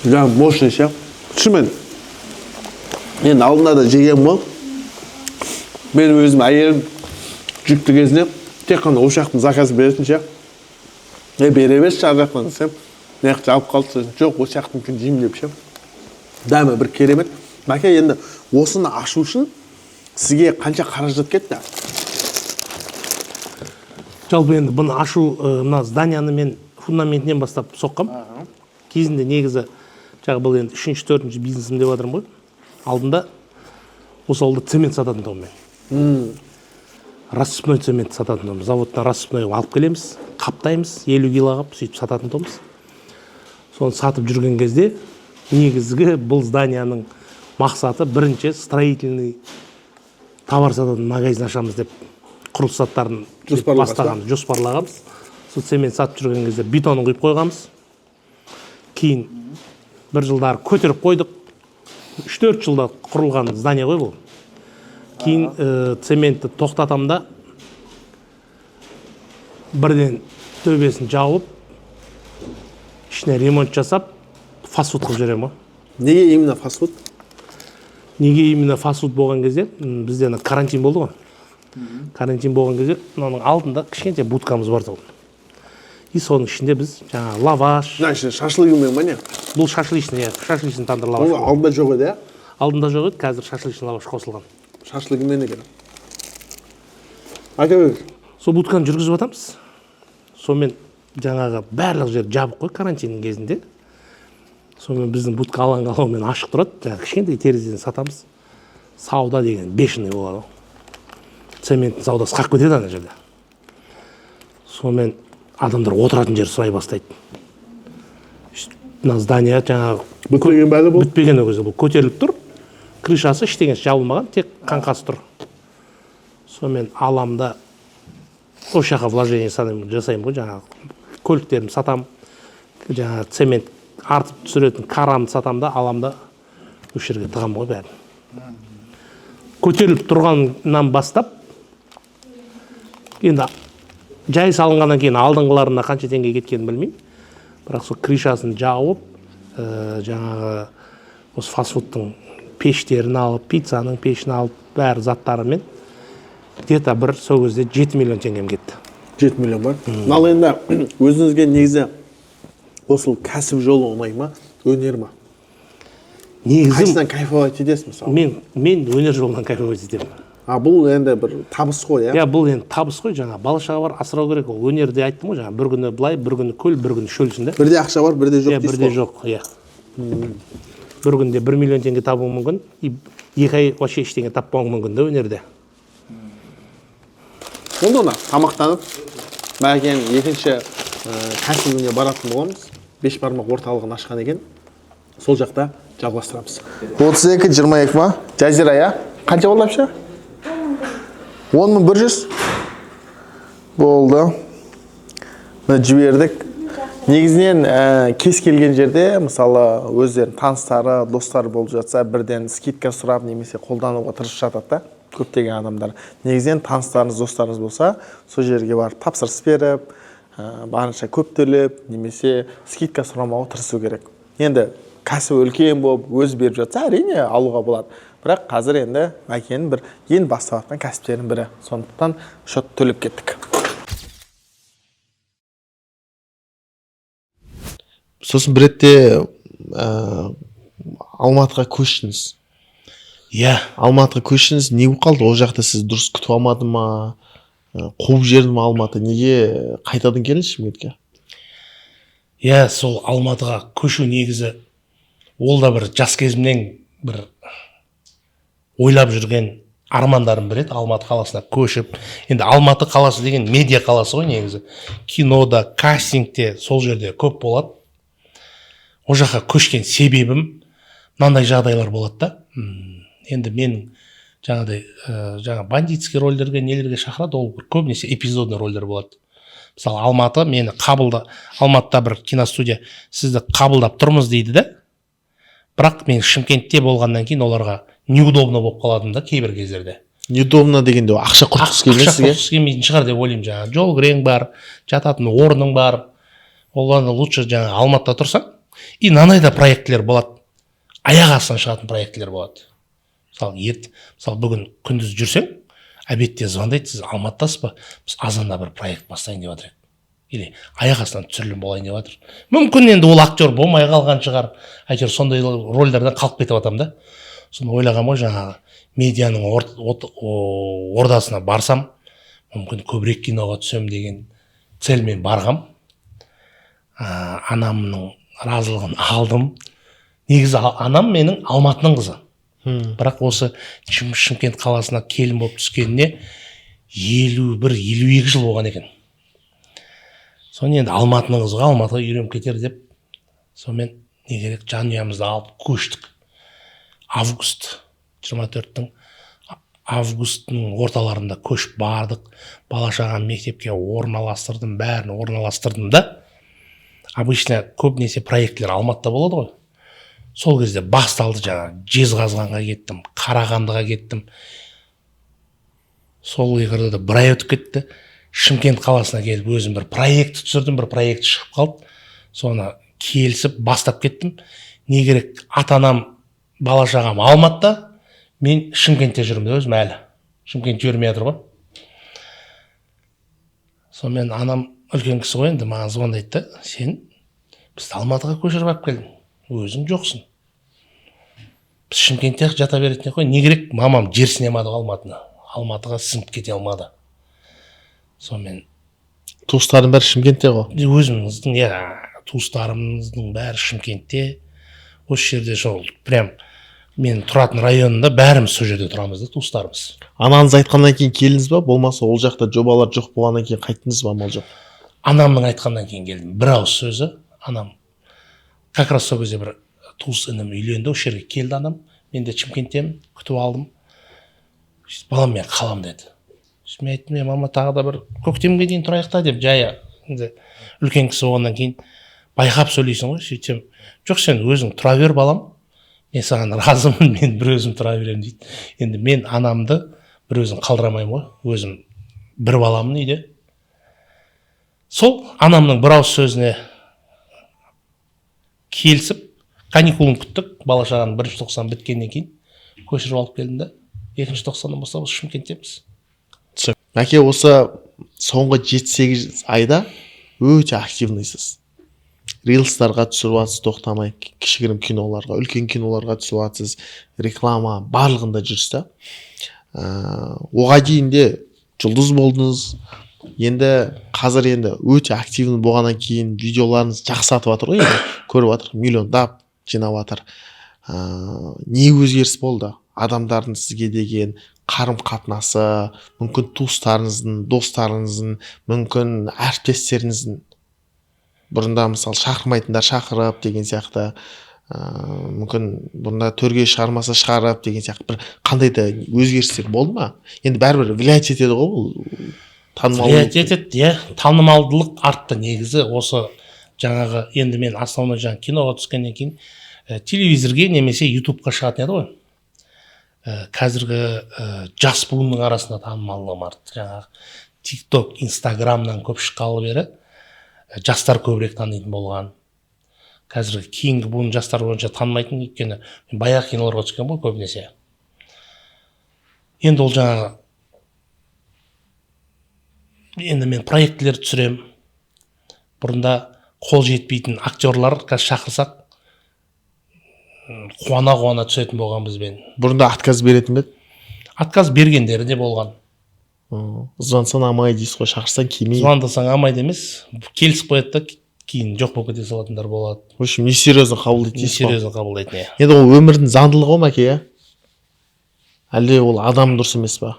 Speaker 1: Жаңа мощный ше. Шынымен. Мен алдында да жегенмін ғой. Мен өзім, әйелім жүкті кезінде тек қана осы жақтан заказ беретін ше. Е, бере берші ар жақтан десем, мына жақ жабып қалды, сосын жоқ, осы жақтікін жеймін деп ше. Дәмі бір керемет. Мәке, енді осыны ашу үшін сізге қанша қаражат кетті?
Speaker 2: Жалпы енді бұны ашу, мына зданияны мен фундаментінен бастап соққам кезінде. Негізі жаңағы бұл енді үшінші, төртінші бизнесім деп жатырмын ғой. Алдында
Speaker 3: Осы ауылда цемент сататын тұғым мен. Рассыпной цемент сататын тұғым. Заводтан рассыпной алып келеміз, қаптаймыз, 50 кило қылып, сөйтіп сататын тұғымыз. Соны сатып жүрген кезде негізгі бұл зданияның мақсаты бірінші строительный товар сататын магазин ашамыз деп құрылыс заттарын
Speaker 1: Жоспарлағансыз ба?
Speaker 3: бастағанбыз, жоспарлағанбыз. Сол цемент сатып жүрген кезде бетонын құйып қойғанбыз. Кейін бір жылдары көтеріп қойдық. 3-4 жылда құрылған здание ғой бұл. Кейін цементті тоқтатамын да, бірден төбесін жауып, ішіне ремонт жасап, фастфуд қылып жіберемін ғой.
Speaker 1: Неге именно фастфуд?
Speaker 3: Неге именно фастфуд болған кезде, бізде ана карантин болды ғой. Карантин болған кезде мынаның алдында кішкентай будкамыз бар тұғын. И соның ішінде біз жаңағы лаваш.
Speaker 1: Мына ішінде шашлыгымен ба, не?
Speaker 3: Бұл шашлычный, иә, шашлычный тандыр лаваш.
Speaker 1: Ол алдында жоқ еді, иә?
Speaker 3: Алдында жоқ еді, қазір шашлычный лаваш қосылған.
Speaker 1: Шашлыгымен екен. Айта беріңіз.
Speaker 3: Сол будканы жүргізіп жатамыз. Сонымен жаңағы барлық жер жабық қой карантиннің кезінде. Сонымен біздің будка алаң алаумен ашық тұрады. Жаңағы кішкентай терезеден сатамыз. Сауда деген бешеный болады ғой. Цементтің саудасы қақып кетеді ана жерде. Сонымен адамдар отыратын жер сұрай бастайды. Мына здание жаңағы
Speaker 1: Бітпеген бәрі бұл?
Speaker 3: Бітпеген ол кезде, бұл көтеріліп тұр. Крышасы ештеңесі жабылмаған, тек қаңқасы тұр. Сонымен аламда осы жаққа вложение жасаймын ғой, жаңағы көліктерімді сатамын, жаңағы цемент артып түсіретін карамды сатамын да, алам да осы жерге тығамын ғой бәрін. Көтеріліп тұрғаннан бастап, енді жай салынғаннан кейін алдыңғыларына қанша теңге кеткенін білмеймін. Бірақ сол крышасын жауып, жаңағы осы фастфудтың пештерін алып, пиццаның пешін алып, бәрі заттарымен где-то бір сол кезде 7 миллион теңгем кетті.
Speaker 1: 7 миллион ба? Ал енді өзіңізге негізі осы кәсіп жолы ұнай ма, өнер ма?
Speaker 3: Негізі
Speaker 1: Қайсысынан кайфовать етесіз, мысалы?
Speaker 3: Мен өнер жолынан кайфовать етемін.
Speaker 1: А бұл енді бір табыс қой, иә?
Speaker 3: Иә, бұл енді табыс қой, жаңа бала шаға бар, асырау керек. Ол өнерде айттым ғой, жаңа бір күні былай, бір күні көл, бір күні шөлсің да.
Speaker 1: Бірде ақша бар, бірде жоқ
Speaker 3: Иә,
Speaker 1: дейсіз
Speaker 3: бірде
Speaker 1: ғой.
Speaker 3: жоқ, иә. Бір күнде 1 миллион теңге табуың мүмкін, и 2 ай вообще ештеңе таппауың мүмкін да өнерде.
Speaker 1: Онда ана тамақтанып, Мәкең екінші кәсібіне баратын боламыз. Бешбармақ орталығын ашқан екен. Сол жақта жалғастырамыз. 32-22 ма? Жазира, иә? Қанша болды вообще? 10 100? Болды. Мына жібердік. Негізінен кез келген жерде, мысалы, өздерінің таныстары, достары болып жатса, бірден скидка сұрап немесе қолдануға тырысып жатады да көптеген адамдар. Негізінен таныстарыңыз, достарыңыз болса, сол жерге барып тапсырыс беріп, барынша көп төлеп немесе скидка сұрамауға тырысу керек. Енді кәсібі үлкен болып өзі беріп жатса, әрине алуға болады. Бірақ қазір енді Мәкенің бір ең бастап жатқан кәсіптерінің бірі. Сондықтан счет төлеп кеттік. Сосын бір ретте Алматыға көштіңіз.
Speaker 2: Иә.
Speaker 1: Алматыға көштіңіз, не болып қалды? Ол жақта сіз дұрыс күтіп алмады ма? Қуып жіберді ма Алматы? Неге қайтадан келдіңіз Шымкентке?
Speaker 2: Иә, сол Алматыға көшу негізі ол да бір жас кезімнен бір ойлап жүрген армандарым бір еді, Алматы қаласына көшіп. Енді Алматы қаласы деген медиа қаласы ғой негізі. Кинода, кастингте сол жерде көп болады. Ол жаққа көшкен себебім мынандай жағдайлар болады да. Енді мен жаңағыдай, жаңа бандитский рольдерге, нелерге шақырады, ол бір көбінесе эпизодный рольдер болады. Мысалы, Алматы мені қабылда, Алматыда бір киностудия сізді қабылдап тұрмыз дейді да. Бірақ мен Шымкентте болғаннан кейін оларға неудобно болып қаладым да кейбір кездерде.
Speaker 1: Неудобно дегенде ақша құртқысы келмей
Speaker 2: Ақша
Speaker 1: сізге?
Speaker 2: құртқысы келмейтін шығар деп ойлаймын. Жаңағы жол кірең бар, жататын орның бар. Одан лучше жаңағы Алматыда тұрсаң. И мынандай да проектілер болады. Аяқ астынан шығатын проектілер болады. Мысалы, мысалы, бүгін күндіз жүрсең, обедте звондайды, сіз Алматыдасыз ба? Біз азанда бір проект бастайын деп жатыр едік. Или аяқ астынан түсірілім болайын деп жатыр. Мүмкін енді ол актер болмай қалған шығар. Әйтеуір сондай рольдерден қалып кетіп жатамын да. Соны ойлағанмын ғой, жаңағы медианың ордасына барсам, мүмкін көбірек киноға түсемін деген цельмен барғам. Анамның разылығын алдым. Негізі анам менің Алматының қызы. Бірақ осы Шымкент қаласына келін болып түскеніне 51-52 жыл болған екен. Соны енді Алматының қызы ғой, Алматыға үйреніп кетер деп, сонымен не керек, жанұямызды алып көштік. Август, 24-тің августтың орталарында көшіп бардық. Бала шағаны мектепке орналастырдым, бәрін орналастырдым да. Обычно көбінесе проектілер Алматыда болады ғой. Сол кезде басталды жаңағы, Жезқазғанға кеттім, Қарағандыға кеттім. Сол екі арада бір ай өтіп кетті. Шымкент қаласына келіп өзім бір проект түсірдім, бір проект шығып қалды. Соны келісіп бастап кеттім. Не керек, ата анам, бала шағам Алматыда, мен Шымкентте жүрмін да өзім әлі. Шымкент жібермей жатыр ғой. Сонымен анам үлкен кісі ғой енді, маған звондайды да, сен бізді Алматыға көшіріп алып келдің, өзің жоқсың. Біз Шымкентте ақ жата беретін едік қой. Не керек, мамам жерсіне алмады ғой Алматыны. Алматыға сіңіп кете алмады. Сонымен
Speaker 1: Туыстарың бәрі Шымкентте ғой?
Speaker 2: Өзіміздің, иә, туыстарымыздың бәрі Шымкентте. Осы жерде сол прям мен тұратын районында бәріміз сол жерде тұрамыз да, туыстарымыз.
Speaker 1: Анаңыз айтқаннан кейін келдіңіз ба, болмаса ол жақта жобалар жоқ болғаннан кейін қайттыңыз ба, амал жоқ?
Speaker 2: Анамның айтқаннан кейін келдім. Бір ауыз сөзі. Анам как раз сол кезде бір туыс інім үйленді, осы жерге келді анам. Мен де Шымкенттемін, күтіп алдым. Сөйтіп, балам, мен қалам деді. Сөйтіп мен айттым, е, мама, тағы да бір көктемге дейін тұрайық та деп, жай енді үлкен кісі болғаннан кейін байқап сөйлейсің ғой. Сөйтсем, жоқ, сен өзің тұра бер, балам, мен саған разымын, мен бір өзім тұра беремін дейді. Енді мен анамды бір өзім қалдыра алмаймын ғой, өзім бір баламын үйде. Сол анамның бір ауыз сөзіне келісіп, каникулын күттік, бала шағаның бірінші тоқсан біткеннен кейін көшіріп алып келдім да, екінші тоқсаннан бастап осы Шымкенттеміз.
Speaker 1: Мәке, осы соңғы 7-8 айда өте активныйсыз. Рилстарға түсіріп жатсыз тоқтамай, кішігірім киноларға, үлкен киноларға түсіп жатсыз, реклама барлығында жүрсіз да. Оға дейін де жұлдыз болдыңыз. Енді қазір енді өте активный болғаннан кейін видеоларыңыз жақсы сатып жатыр ғой енді, көріп жатыр, миллиондап жинап жатыр. Не өзгеріс болды? Адамдардың сізге деген қарым қатынасы, мүмкін туыстарыңыздың, достарыңыздың, мүмкін әріптестеріңіздің, бұрында мысалы шақырмайтындар шақырып деген сияқты, мүмкін бұрында төрге шығармаса шығарып деген сияқты, бір қандай да өзгерістер болды ма? Енді бәрібір влиять етеді ғой бұл танымал.
Speaker 2: Влиять етеді, иә, танымалдылық артты негізі. Осы жаңағы енді мен основной жаңағы киноға түскеннен кейін телевизорге немесе ютубқа шығатын еді ғой. Қазіргі жас буынның арасында танымалдығым артты. Жаңағы Тик Ток, Инстаграмнан көп шыққалы бері жастар көбірек танитын болған. Қазіргі кейінгі буын жастар бойынша танымайтын, өйткені мен баяғы киноларға түскен ғой көбінесе. Енді ол жаңағы енді мен проектілер түсіремін. Бұрында қол жетпейтін актерлар қазір шақырсақ, қуана қуана түсетін болған бізбен.
Speaker 1: Бұрында отказ беретін бе еді?
Speaker 2: Отказ бергендері де болған.
Speaker 1: Звондасаң алмай дейсіз ғой, шақырсаң келмейді.
Speaker 2: Звондасаң алмайды емес, келісіп қояды да, кейін жоқ болып кете салатындар болады.
Speaker 1: В общем, несерьезно қабылдайды дейсіз ғой.
Speaker 2: Несерьезно қабылдайтын, иә.
Speaker 1: Енді ол өмірдің заңдылығы ғой, Мәке, иә, әлде ол адам дұрыс емес па?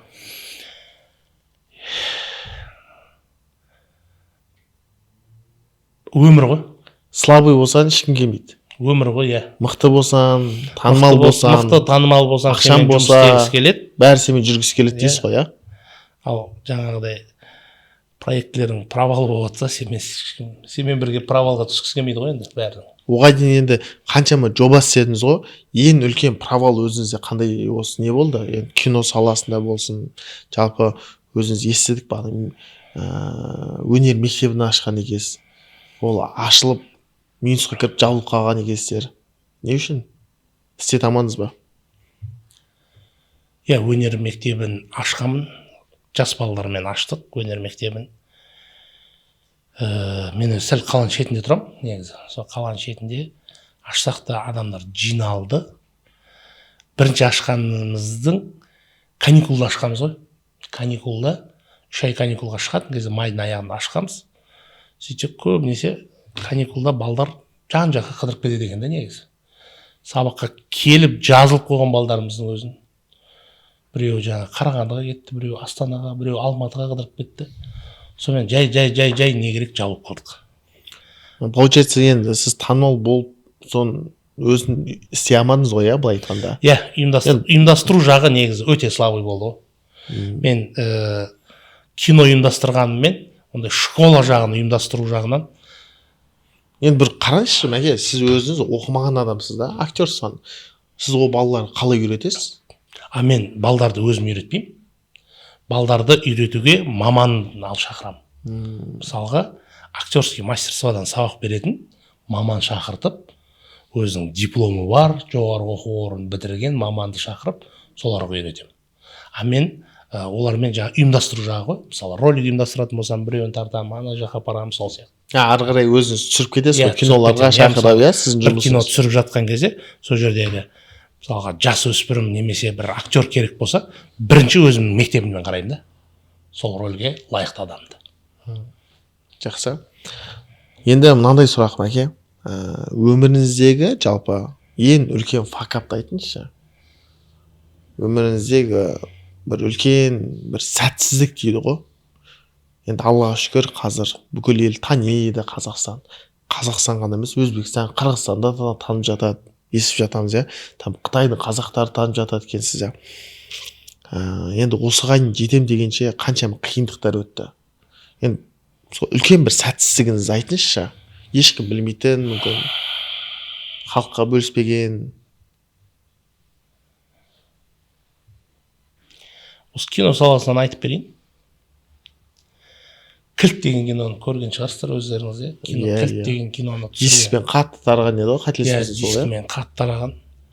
Speaker 2: Өмір ғой.
Speaker 1: Слабый болсаң, ешкім келмейді.
Speaker 2: Өмір ғой, иә.
Speaker 1: Мықты болсаң, танымал болсаң,
Speaker 2: мықты танымал болсаң,
Speaker 1: ақшаң
Speaker 2: сенімен жұмыс
Speaker 1: болса,
Speaker 2: істегісі келеді.
Speaker 1: Бәрі сенімен жүргісі келеді дейсіз ғой, иә?
Speaker 2: Ал жаңағыдай проектілерің провал болып жатса, сенімен бірге провалға түскісі келмейді ғой енді бәрінің.
Speaker 1: Оған дейін енді қаншама жоба істедіңіз ғой, ең үлкен провал өзіңізде қандай, осы не болды? Енді кино саласында болсын, жалпы өзіңіз естідік па, өнер мектебін ашқан екенсіз, ол ашылып минусқа кіріп жабылып қалған екенсіздер. Не үшін істете алмадыңыз ба?
Speaker 2: Иә, өнер мектебін ашқанмын, жас балалармен аштық өнер мектебін. Мен өзі сәл қаланың шетінде тұрамын негізі. Сол қаланың шетінде ашсақ та адамдар жиналды. Бірінші ашқанымыздың каникулда ашқанбыз ғой. Каникулда 3 ай каникулға шығатын кезде майдың аяғында ашқанбыз. Сөйтсек көбінесе каникулда балдар жан жаққа қыдырып кетеді екен да негізі. Сабаққа келіп жазылып қойған балдарымыздың өзін. Біреуі жаңа Қарағандыға кетті, біреуі Астанаға, біреуі Алматыға қыдырып кетті. Сонымен жай не керек жабылып қалдық.
Speaker 1: Получается, енді сіз танымал болып, соны өзін істей алмадыңыз ғой, иә, былай айтқанда?
Speaker 2: Иә, ұйымдастыру жағы негізі өте слабый болды ғой. Мен кино ұйымдастырғаныммен, ондай школа жағын ұйымдастыру жағынан.
Speaker 1: Енді бір қараңызшы, Мәке, сіз өзіңіз оқымаған адамсыз да, актерсыз. Сіз ол балаларды қалай үйретесіз?
Speaker 2: А мен балдарды өзім үйретпеймін. Балдарды үйретуге маман алып шақырамын. Мысалға, актерский мастерстводан сабақ беретін маман шақыртып, өзінің дипломы бар, жоғарғы оқу орнын бітірген маманды шақырып, соларға үйретемін. А мен олармен жаңа ұйымдастыру жағы ғой. Мысалы, ролик ұйымдастыратын болсам, біреуін тартамын, ана жаққа апарамын, сол сияқты.
Speaker 1: Ары қарай өзіңіз түсіріп кетесіз
Speaker 2: Иә,
Speaker 1: ғой, киноларға
Speaker 2: түсіріп кетемін.
Speaker 1: шақырып, иә, сіздің
Speaker 2: бір кино
Speaker 1: жұмысыңыз.
Speaker 2: түсіріп жатқан кезде, сол жердегі мысалға жас өспірім немесе бір актер керек болса, бірінші өзімнің мектебімнен қараймын да, сол рөлге лайықты адамды.
Speaker 1: Жақсы. Енді мынандай сұрақ, Мәке. Өміріңіздегі жалпы ең үлкен факапты айтыңызшы. Өміріңіздегі бір үлкен бір сәтсіздік дейді ғой. Енді Аллаға шүкір, қазір бүкіл ел таниды Қазақстан. Қазақстан ғана емес, Өзбекстан, Қырғызстанда да танып жатады, естіп жатамыз, иә. Там Қытайдың қазақтары танып жатады екенсіз, иә. Енді осыған жетем дегенше қаншама қиындықтар өтті. Енді сол үлкен бір сәтсіздігіңізді айтыңызшы. Ешкім білмейтін, мүмкін халыққа бөліспеген.
Speaker 2: Осы кино саласынан айтып берейін. Кілт деген киноны көрген шығарсыздар өздеріңіз, иә? Кино,
Speaker 1: Иә,
Speaker 2: Кілт
Speaker 1: иә.
Speaker 2: деген киноны түсірген.
Speaker 1: Дискпен қатты тараған еді ғой, қателеспесем сол, иә?
Speaker 2: Дискімен қатты тараған.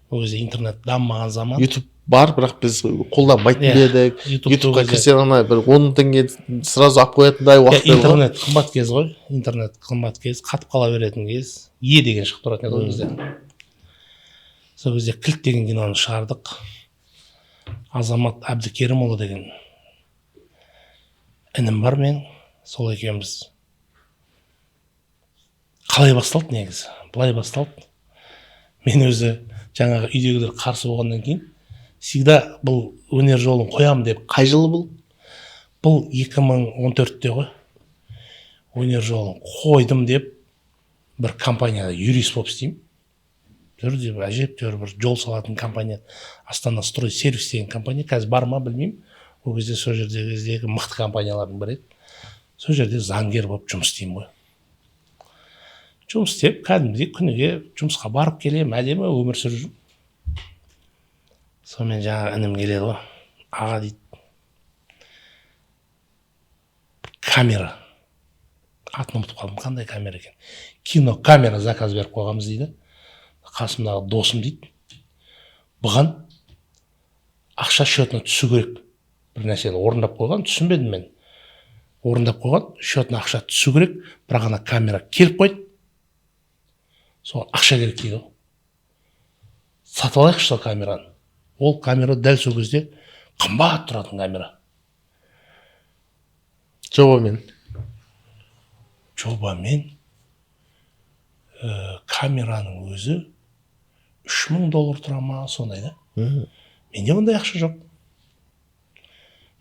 Speaker 2: Ол кезде интернет дамымаған заман.
Speaker 1: YouTube бар, бірақ біз қолданбайтын
Speaker 2: Иә,
Speaker 1: едік.
Speaker 2: YouTube-ты
Speaker 1: YouTubeқа
Speaker 2: ол кезде-
Speaker 1: кірсең, ана бір 10 теңге сразу алып қоятындай
Speaker 2: Иә,
Speaker 1: уақыт еді ғой.
Speaker 2: интернет қымбат кез ғой. Интернет қымбат кез, қатып қала беретін кез. Е деген шығып тұратын еді ол кезде. Сол кезде Кілт деген киноны шығардық. Азамат Әбдікерімұлы деген інім бар мен. Сол екеуміз. Қалай басталды негізі? Былай басталды. Мен өзі жаңағы үйдегілер қарсы болғаннан кейін всегда бұл өнер жолын қоямын деп.
Speaker 1: Қай жылы бұл?
Speaker 2: Бұл 2014-те ғой. Өнер жолын қойдым деп бір компанияда юрист болып істеймін. Жүр деп әжептәуір бір жол салатын компания, Астана Строй Сервис деген компания, қазір бар ма білмеймін. Ол кезде сол жердегі кездегі мықты компаниялардың бірі еді. Сол жерде заңгер болып жұмыс істеймін ғой. Жұмыс істеп, кәдімгідей күніге жұмысқа барып келемін, әдемі өмір сүріп жүрмін. Сонымен жаңағы інім келеді ғой. Аға дейді, камера. Атын ұмытып қалдым, қандай камера екен. Кино камера заказ беріп қойғанбыз дейді. Қасымдағы досым дейді, бұған ақша счетына түсу керек. Бір нәрсені орындап қойған, түсінбедім мен. Орындап қойған, счетына ақша түсу керек, бірақ ана камера келіп қойды. Сол ақша керек дейді ғой. Сатып алайықшы сол камераны. Ол камера дәл сол кезде қымбат тұратын камера.
Speaker 1: Жобамен.
Speaker 2: Жобамен, камераның өзі $3000 тұра ма, сондай да. Менде ондай ақша жоқ.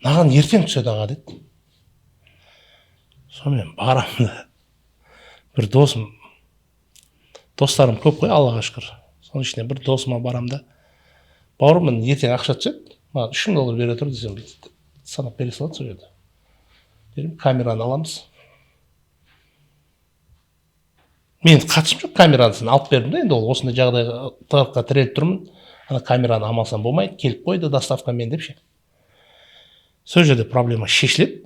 Speaker 2: Маған ертең түседі аға деді. Сонымен барамын да. Бір досым, достарым көп қой, Аллаға шүкір. Соның ішінде бір досыма барамын да. Бауырым, міне ертең ақша түседі, маған $3000 бере тұр десем, бүйтіп санап бере салады сол жерде. Беремін, камераны аламыз. Мен қатысым жоқ, камеранысын алып бердім да, енді ол осындай жағдайға тығырыққа тіреліп тұрмын. Ана камераны алмасам болмайды, келіп қойды доставкамен деп ше. Сол жерде проблема шешіледі.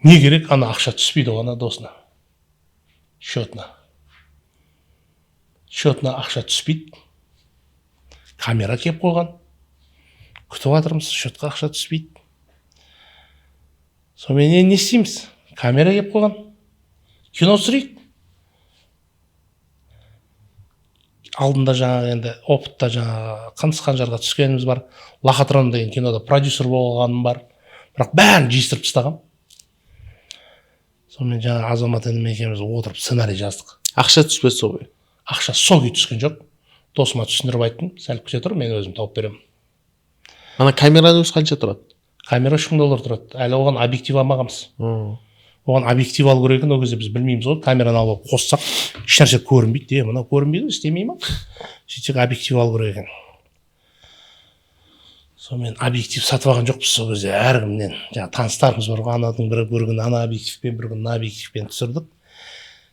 Speaker 2: Не керек, ана ақша түспейді ғой ана досына. Счетына. Счетына ақша түспейді. Камера келіп қойған. Күтіп жатырмыз, счетқа ақша түспейді. Сонымен енді не істейміз? Камера келіп қойған. Кино түсірейік. Алдында жаңағы енді опытта жаңағы Қаныс Қанжарға түскеніміз бар. Лохотрон деген кинода продюсер болғаным бар. Бірақ бәрін жиыстырып тастағам. Сонымен жаңағы Азамат інім екеуміз отырып сценарий жаздық.
Speaker 1: Ақша түспеді сол күйі?
Speaker 2: Ақша сол күйі түскен жоқ. Досыма түсіндіріп айттым, сәл күте тұр, мен өзім тауып беремін.
Speaker 1: Ана камераның өзі қанша тұрады?
Speaker 2: Камера $3000 тұрады. Әлі оған объектив алмағанбыз. Оған объектив алу керек екен, ол кезде біз білмейміз ғой. Камераны алып қоссақ, ешнәрсе көрінбейді. Е, мынау көрінбейді ғой, істемей ма? Сөйтсек, объектив алу керек екен. Сонымен объектив сатып алған жоқпыз сол кезде. Әркімнен жаңағы таныстарымыз бар ғой, ананың бірі бір күні ана объективпен, бір күні мына объективпен түсірдік.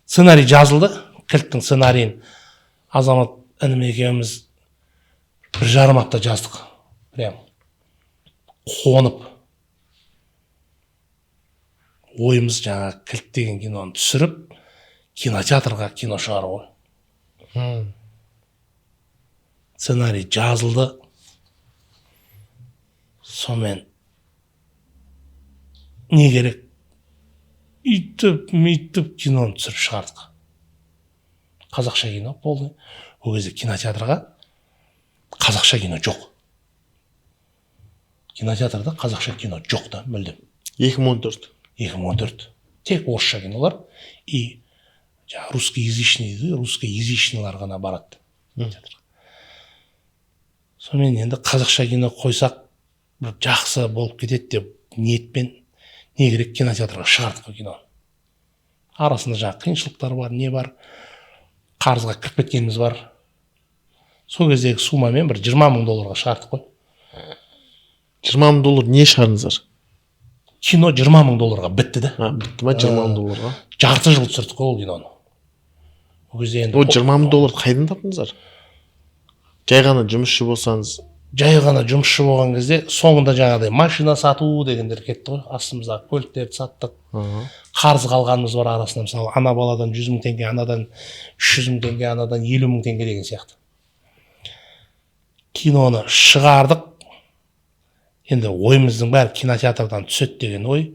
Speaker 2: Сценарий жазылды. Кілттің сценарийін Азамат інім екеуміз 1,5 апта жаздық, прям қонып. Ойымыз жаңағы Кілт деген киноны түсіріп, кинотеатрға кино шығару ғой. Сценарий жазылды. Сонымен не керек, үйтіп бүйтіп киноны түсіріп шығардық. Қазақша кино болды. Ол кезде кинотеатрға қазақша кино жоқ, кинотеатрда қазақша кино жоқ та мүлдем.
Speaker 1: 2014.
Speaker 2: 2014. Тек орысша кинолар и жаңағы русскоязычный дейді, русскоязычныйлар ғана барады кинотеатрға. Сонымен енді қазақша кино қойсақ, бір жақсы болып кетеді деп ниетпен, не керек, кинотеатрға шығардық қой киноны. Арасында жаңағы қиыншылықтар бар, не бар, қарызға кіріп кеткеніміз бар. Сол кездегі суммамен бір $20 000 шығардық қой.
Speaker 1: $20 000 не шығардыңыздар?
Speaker 2: Кино $20 000 бітті да.
Speaker 1: А, бітті ма $20 000-ға?
Speaker 2: Жарты жыл түсірдік қой ол киноны ол кезде енді.
Speaker 1: Ол $20 000 қайдан таптыңыздар? Жай ғана жұмысшы болсаңыз.
Speaker 2: Жай ғана жұмысшы болған кезде соңында жаңағыдай машина сату дегендер кетті ғой, астымыздағы көліктерді саттық. Қарыз қалғанымыз бар арасында, мысалы, ана баладан 100 000 теңге, анадан 300 000 теңге, анадан 50 000 теңге деген сияқты. Киноны шығардық. Енді ойымыздың бәрі кинотеатрдан түседі деген ой.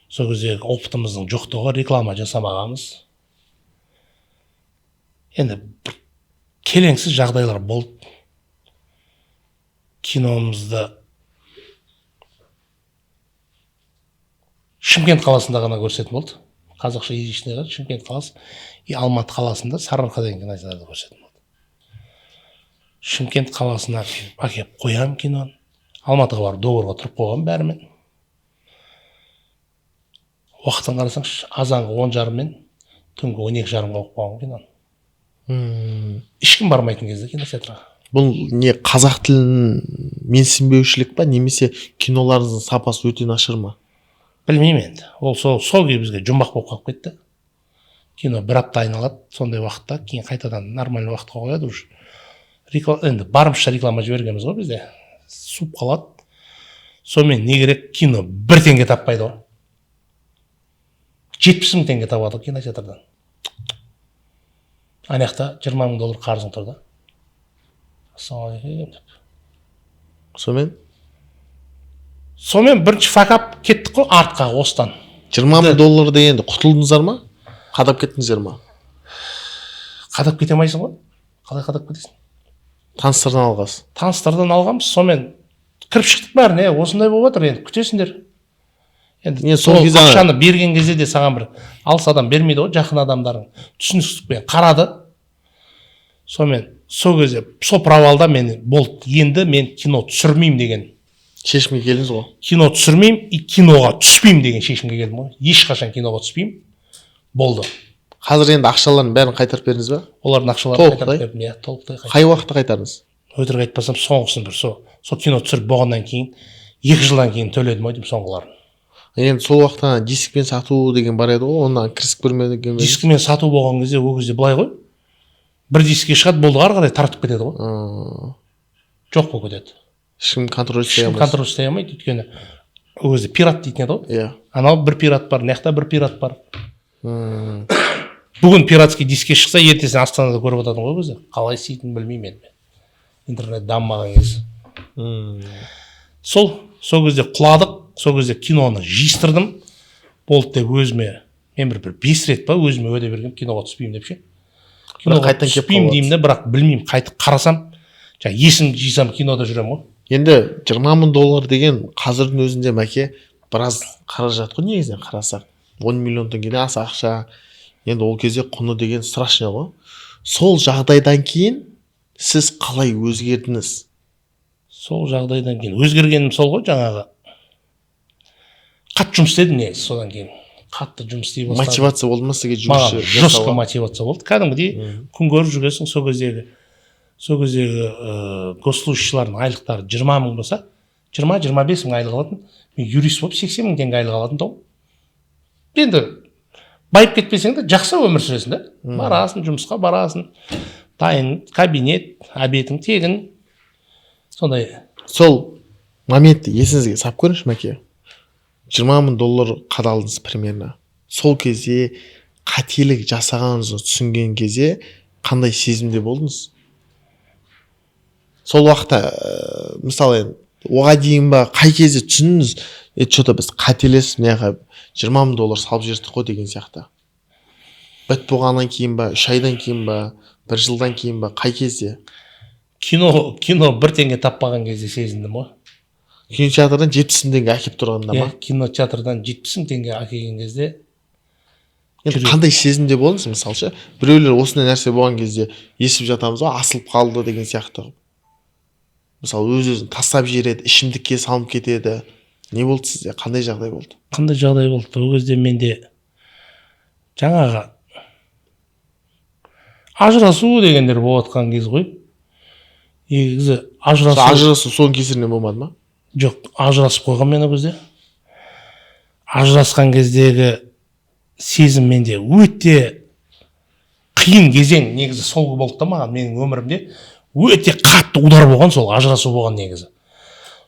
Speaker 2: Сол кездегі опытымыздың жоқтығы, реклама жасамағанбыз. Енді бір келеңсіз жағдайлар болды. Киномызды Шымкент қаласында ғана көрсететін болды, қазақша язычныйға. Шымкент қаласы и Алматы қаласында Сарыарқа деген кинотеатрда көрсететін болды. Шымкент қаласына әкеліп қоямын киноны, Алматыға барып договорға тұрып қойғанмын бәрімен. Уақытын қарасаңшы, азанғы 10:30 мен түнгі 12:30-ға қойып қойған киноны. Ешкім бармайтын кезде кинотеатрға.
Speaker 1: Бұл не, қазақ тілін менсінбеушілік па немесе киноларыңыздың сапасы өте нашар ма?
Speaker 2: Білмеймін енді, ол сол күйі бізге жұмбақ болып қалып кетті. Кино бір апта айналады сондай уақытта, кейін қайтадан нормальный уақытқа қояды уже. Енді барымызша реклама жібергенбіз ғой, бізде суып қалады. Сонымен не керек, кино бір теңге таппайды ғой, 70 000 теңге табады ғой кинотеатрдан. Ана жақта $20 000 қарызың тұр да, ассалаумағалейкум деп.
Speaker 1: Сонымен?
Speaker 2: Сонымен бірінші факап, кеттік қой артқа осыдан.
Speaker 1: $20 000 дегенде құтылдыңыздар ма, қадап кеттіңіздер ма?
Speaker 2: Қадап кете алмайсың ғой, қалай қадап кетесің?
Speaker 1: Таныстардан алғансыз.
Speaker 2: Таныстардан алғанбыз. Сонымен кіріп шықтық бәріне, осындай болып жатыр, енді күтесіңдер енді.
Speaker 1: Не, сол
Speaker 2: сол
Speaker 1: кезде
Speaker 2: ақшаны берген кезде де саған бір алыс адам бермейді ғой, жақын адамдарың түсіністікпен қарады. Сонымен сол кезде сол провалда мен болды, енді мен кино түсірмеймін деген
Speaker 1: шешімге келдіңіз ғой.
Speaker 2: Кино түсірмеймін и киноға түспеймін деген шешімге келдім ғой. Ешқашан киноға түспеймін, болды.
Speaker 1: Қазір енді ақшалардың бәрін қайтарып бердіңіз ба?
Speaker 2: Олардың ақшаларын
Speaker 1: Толықтай?
Speaker 2: қайтарып бердім, иә, толықтай қайтарып.
Speaker 1: Қай уақытта қайтардыңыз?
Speaker 2: Өтірік айтпасам, соңғысын бір сол кино түсіріп болғаннан кейін, 2 жылдан кейін төледім ау деймін соңғыларын.
Speaker 1: Енді сол уақытта ана дискпен сату деген бар еді ғой, онан кірісіп көрмеген бе едіңіз?
Speaker 2: Дискімен сату болған кезде, ол кезде былай ғой, бір диске шығады, болды, ары қарай таратып кетеді ғой. Жоқ болып кетеді.
Speaker 1: Ешкім контроль істей
Speaker 2: Ешкім
Speaker 1: алмайды.
Speaker 2: контроль істей алмайды, өйткені ол кезде пират дейтін еді ғой. Анау бір пират бар, мына жақта бір пират бар. Бүгін пиратский диске шықса, ертесіне Астанада көріп отырдың ғой. Ол кезде қалай істейтінін білмеймін енді мен, интернет дамымаған кез. Сол кезде құладық. Сол кезде киноны жиыстырдым, болды деп өзіме. Мен бір 5 рет па өзіме уәде бергенмін, киноға түспеймін деп ше. Киноға
Speaker 1: Қайтадан келіп
Speaker 2: түспеймін
Speaker 1: қалып
Speaker 2: деймін де, бірақ білмеймін, қайтып қарасам, жаңағы есімді жисам, кинода жүремін ғой.
Speaker 1: Енді $20 000 деген қазірдің өзінде, мәке, біраз қаражат қой негізінен қарасақ. 10 миллион теңгеден аса ақша. Енді ол кезде құны деген страшный ғой. Сол жағдайдан кейін Сіз қалай өзгердіңіз?
Speaker 2: Сол жағдайдан кейін өзгергенім сол ғой, жаңағы қатты жұмыс істедім негізі. Содан кейін қатты жұмыс істей бастадым.
Speaker 1: Мотивация болды ма сізге жұмыс
Speaker 2: Маған жестко
Speaker 1: жасауға?
Speaker 2: мотивация болды кәдімгідей. Күн көріп жүргенсің. Сол кездегі госслужащийлардың айлықтары 20 000 болса, 20-25 мың айлық алатын. Мен юрист болып 80 000 теңге айлық алатын тұғым. Енді байып кетпесең де, жақсы өмір сүресің да. Барасың жұмысқа, барасың, дайын кабинет, обедің тегін, сондай.
Speaker 1: Сол моментті есіңізге салып көріңізші, Мәке. 20 000 доллар қадалдыңыз примерно. Сол кезде, қателік жасағаныңызды түсінген кезде қандай сезімде болдыңыз сол уақытта? Мысалы, енді оған дейін ба, қай кезде түсіндіңіз, е, че-то біз қателесіп, мына жаққа 20 000 доллар салып жібердік қой деген сияқты? Біт болғаннан кейін ба, 3 айдан кейін ба, бір жылдан кейін ба, қай кезде?
Speaker 2: Кино бір теңге таппаған кезде сезіндім ғой.
Speaker 1: Кинотеатрдан 70 000 теңге әкеліп тұрғанда ма?
Speaker 2: Иә, кинотеатрдан 70 000 теңге әкелген кезде.
Speaker 1: Енді
Speaker 2: Жүрек.
Speaker 1: қандай сезімде болдыңыз? Мысалы ше, біреулер осындай нәрсе болған кезде естіп жатамыз ғой, асылып қалды деген сияқты, мысалы, өз өзін тастап жібереді, ішімдікке салынып кетеді. Не болды сізде, қандай жағдай болды?
Speaker 2: Қандай жағдай болды? Ол кезде менде жаңағы ажырасу дегендер болып жатқан кез ғой негізі. Ажырасу.
Speaker 1: Ажырасу соның кесірінен болмады ма?
Speaker 2: Жоқ, ажырасып қойғанмын мен ол кезде. Ажырасқан кездегі сезім менде өте қиын кезең негізі сол болды да маған. Менің өмірімде өте қатты удар болған сол ажырасу болған негізі.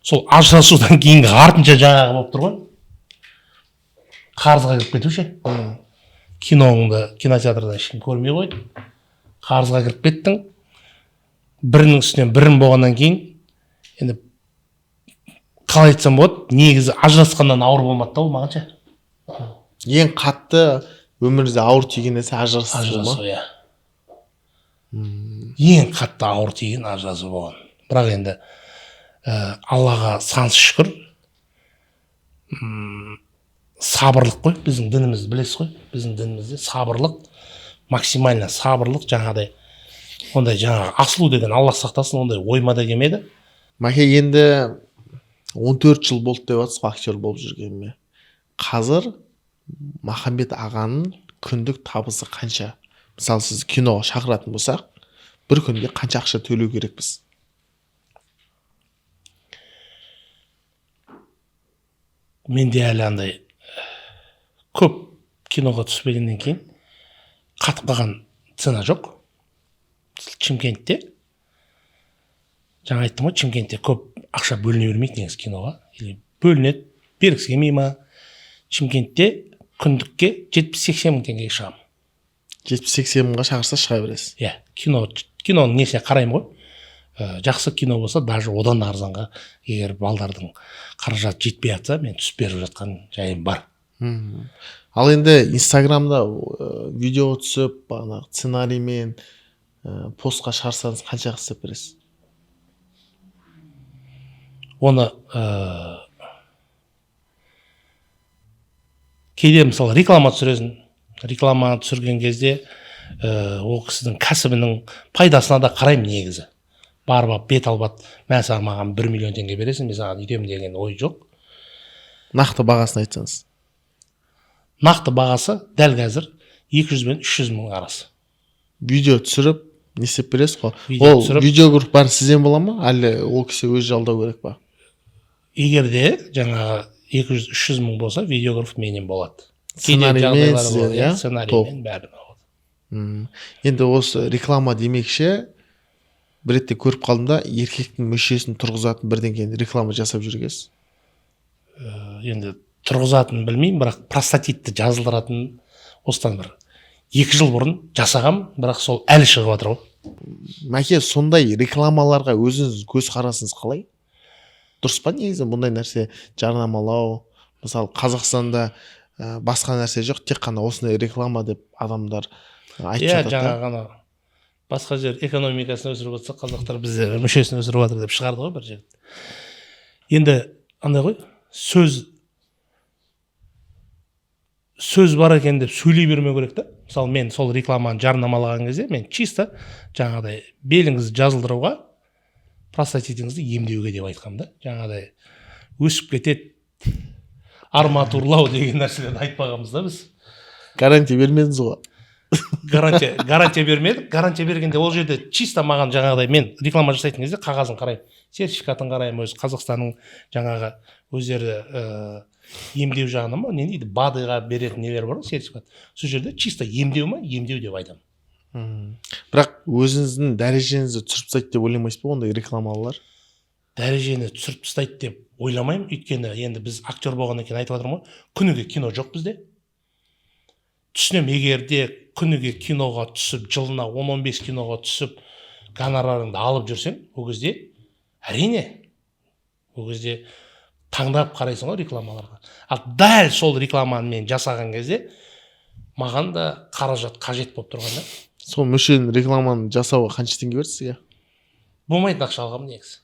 Speaker 2: Сол ажырасудан кейінгі артынша жаңағы болып тұр ғой, қарызға кіріп кету ше. Киноңды кинотеатрда ешкім көрмей қойды, қарызға кіріп кеттің. Бірінің үстінен бірін болғаннан кейін, енді қалай айтсам болады, негізі ажырасқаннан ауыр болмады да ол маған ше.
Speaker 1: Ең қатты өміріңізде ауыр тиген нәрсе ажырасу ма?
Speaker 2: Ажырасу, иә, ең қатты ауыр тиген ажырасу болған. Бірақ енді Аллаға сансыз шүкір, сабырлық қой біздің дініміз, білесіз ғой. Біздің дінімізде сабырлық, максимально сабырлық. Жаңағыдай ондай жаңағы асылу деген, Алла сақтасын, ондай ойыма да келмеді.
Speaker 1: Мәке, енді 14 жыл болды деп жатсыз ғой актер болып жүргеніме. Қазір Махамбет ағаның күндік табысы қанша? Мысалы, сіз киноға шақыратын болсақ, бір күнде қанша ақша төлеу керекпіз?
Speaker 2: Менде әлі андай көп киноға түспегеннен кейін қатып қалған цена жоқ. Шымкентте, жаңа айттым ғой, Шымкентте көп ақша бөліне бермейді негізі киноға, или бөлінеді, бергісі келмей ма. Шымкентте күндікке 70-80 мың теңгеге шығамын.
Speaker 1: 70-80 мыңға шақырса, шыға бересіз?
Speaker 2: Иә, киноның несіне қараймын ғой. Жақсы кино болса, даже одан да арзанға, егер балдардың қаражаты жетпей жатса, мен түсіп беріп жатқан жайым бар.
Speaker 1: Ал енді Инстаграмда видео түсіп, бағанағы сценариймен постқа шығарсаңыз, қанша істеп бересіз?
Speaker 2: Оны кейде, мысалы, реклама түсіресің. Реклама түсірген кезде ол кісінің кәсібінің пайдасына да қараймын негізі. Барып алып, бет албат, мә, саған, маған 1 миллион теңге бересің, мен саған өйтемін деген ой жоқ.
Speaker 1: Нақты бағасын айтсаңыз.
Speaker 2: Нақты бағасы дәл қазір 200 бен 300 мың арасы.
Speaker 1: Видео түсіріп, не істеп бересіз ғой?
Speaker 2: Видео
Speaker 1: Ол
Speaker 2: түсіріп-
Speaker 1: видеограф бәрі сізден бола ма, әлде ол кісі өзі жалдау керек па?
Speaker 2: Егер де жаңағы 200-300 мың болса, видеограф менен болады. Кейде
Speaker 1: Сценариймен
Speaker 2: жағдайлар
Speaker 1: сізден,
Speaker 2: болады,
Speaker 1: иә?
Speaker 2: иә, сценариймен бәрі болады.
Speaker 1: Енді осы реклама демекші, бір ретте көріп қалдым да, еркектің мүшесін тұрғызатын бірдеңені реклама жасап жүргенсіз.
Speaker 2: Енді тұрғызатынын білмеймін, бірақ простатитті жазылдыратын осыдан бір 2 жыл бұрын жасағам, бірақ сол әлі шығып жатыр ғой.
Speaker 1: Мәке, сондай рекламаларға өзіңіз көзқарасыңыз қалай? Дұрыс па негізі бұндай нәрсе жарнамалау? Мысалы, Қазақстанда басқа нәрсе жоқ, тек қана осындай реклама деп адамдар айтып жатады да.
Speaker 2: Жаңағы ана басқа жер экономикасын өсіріп жатса, қазақтар бізде мүшесін өсіріп жатыр деп шығарды ғой бір жігіт. Енді андай ғой, сөз бар екен деп сөйлей бермеу керек та. Мысалы, мен сол рекламаны жарнамалаған кезде мен чисто жаңағыдай беліңізді жазылдыруға, простатитіңізді емдеуге деп айтқанмын да. Жаңағыдай өсіп кетеді, арматурлау деген нәрселерді айтпағанбыз да біз.
Speaker 1: Гарантия бермедіңіз ғой.
Speaker 2: Гарантия бермедік. Гарантия бергенде ол жерде чисто маған жаңағыдай, мен реклама жасайтын кезде қағазын қараймын, сертификатын қараймын, өзі Қазақстанның жаңағы өздері емдеу жағынан ба, не дейді, БАД-ға беретін нелер бар ғой, сертификат. Сол жерде чисто емдеу ма, емдеу деп айтамын.
Speaker 1: Бірақ өзіңіздің дәрежеңізді түсіріп тастайды деп ойламайсыз ба ондай рекламалар?
Speaker 2: Дәрежені түсіріп тастайды деп ойламаймын, өйткені енді біз актер болғаннан кейін айтып жатырмын ғой, күніге кино жоқ бізде. Түсінемін, егер де күніге киноға түсіп, жылына 10-15 киноға түсіп, гонорарыңды алып жүрсең, ол кезде әрине, ол кезде таңдап қарайсың ғой рекламаларға. Ал дәл сол рекламаны мен жасаған кезде маған да қаражат қажет болып тұрған да.
Speaker 1: Сол мүшенің рекламаны жасауға қанша теңге берді сізге?
Speaker 2: Болмайтын ақша алғанмын негізі.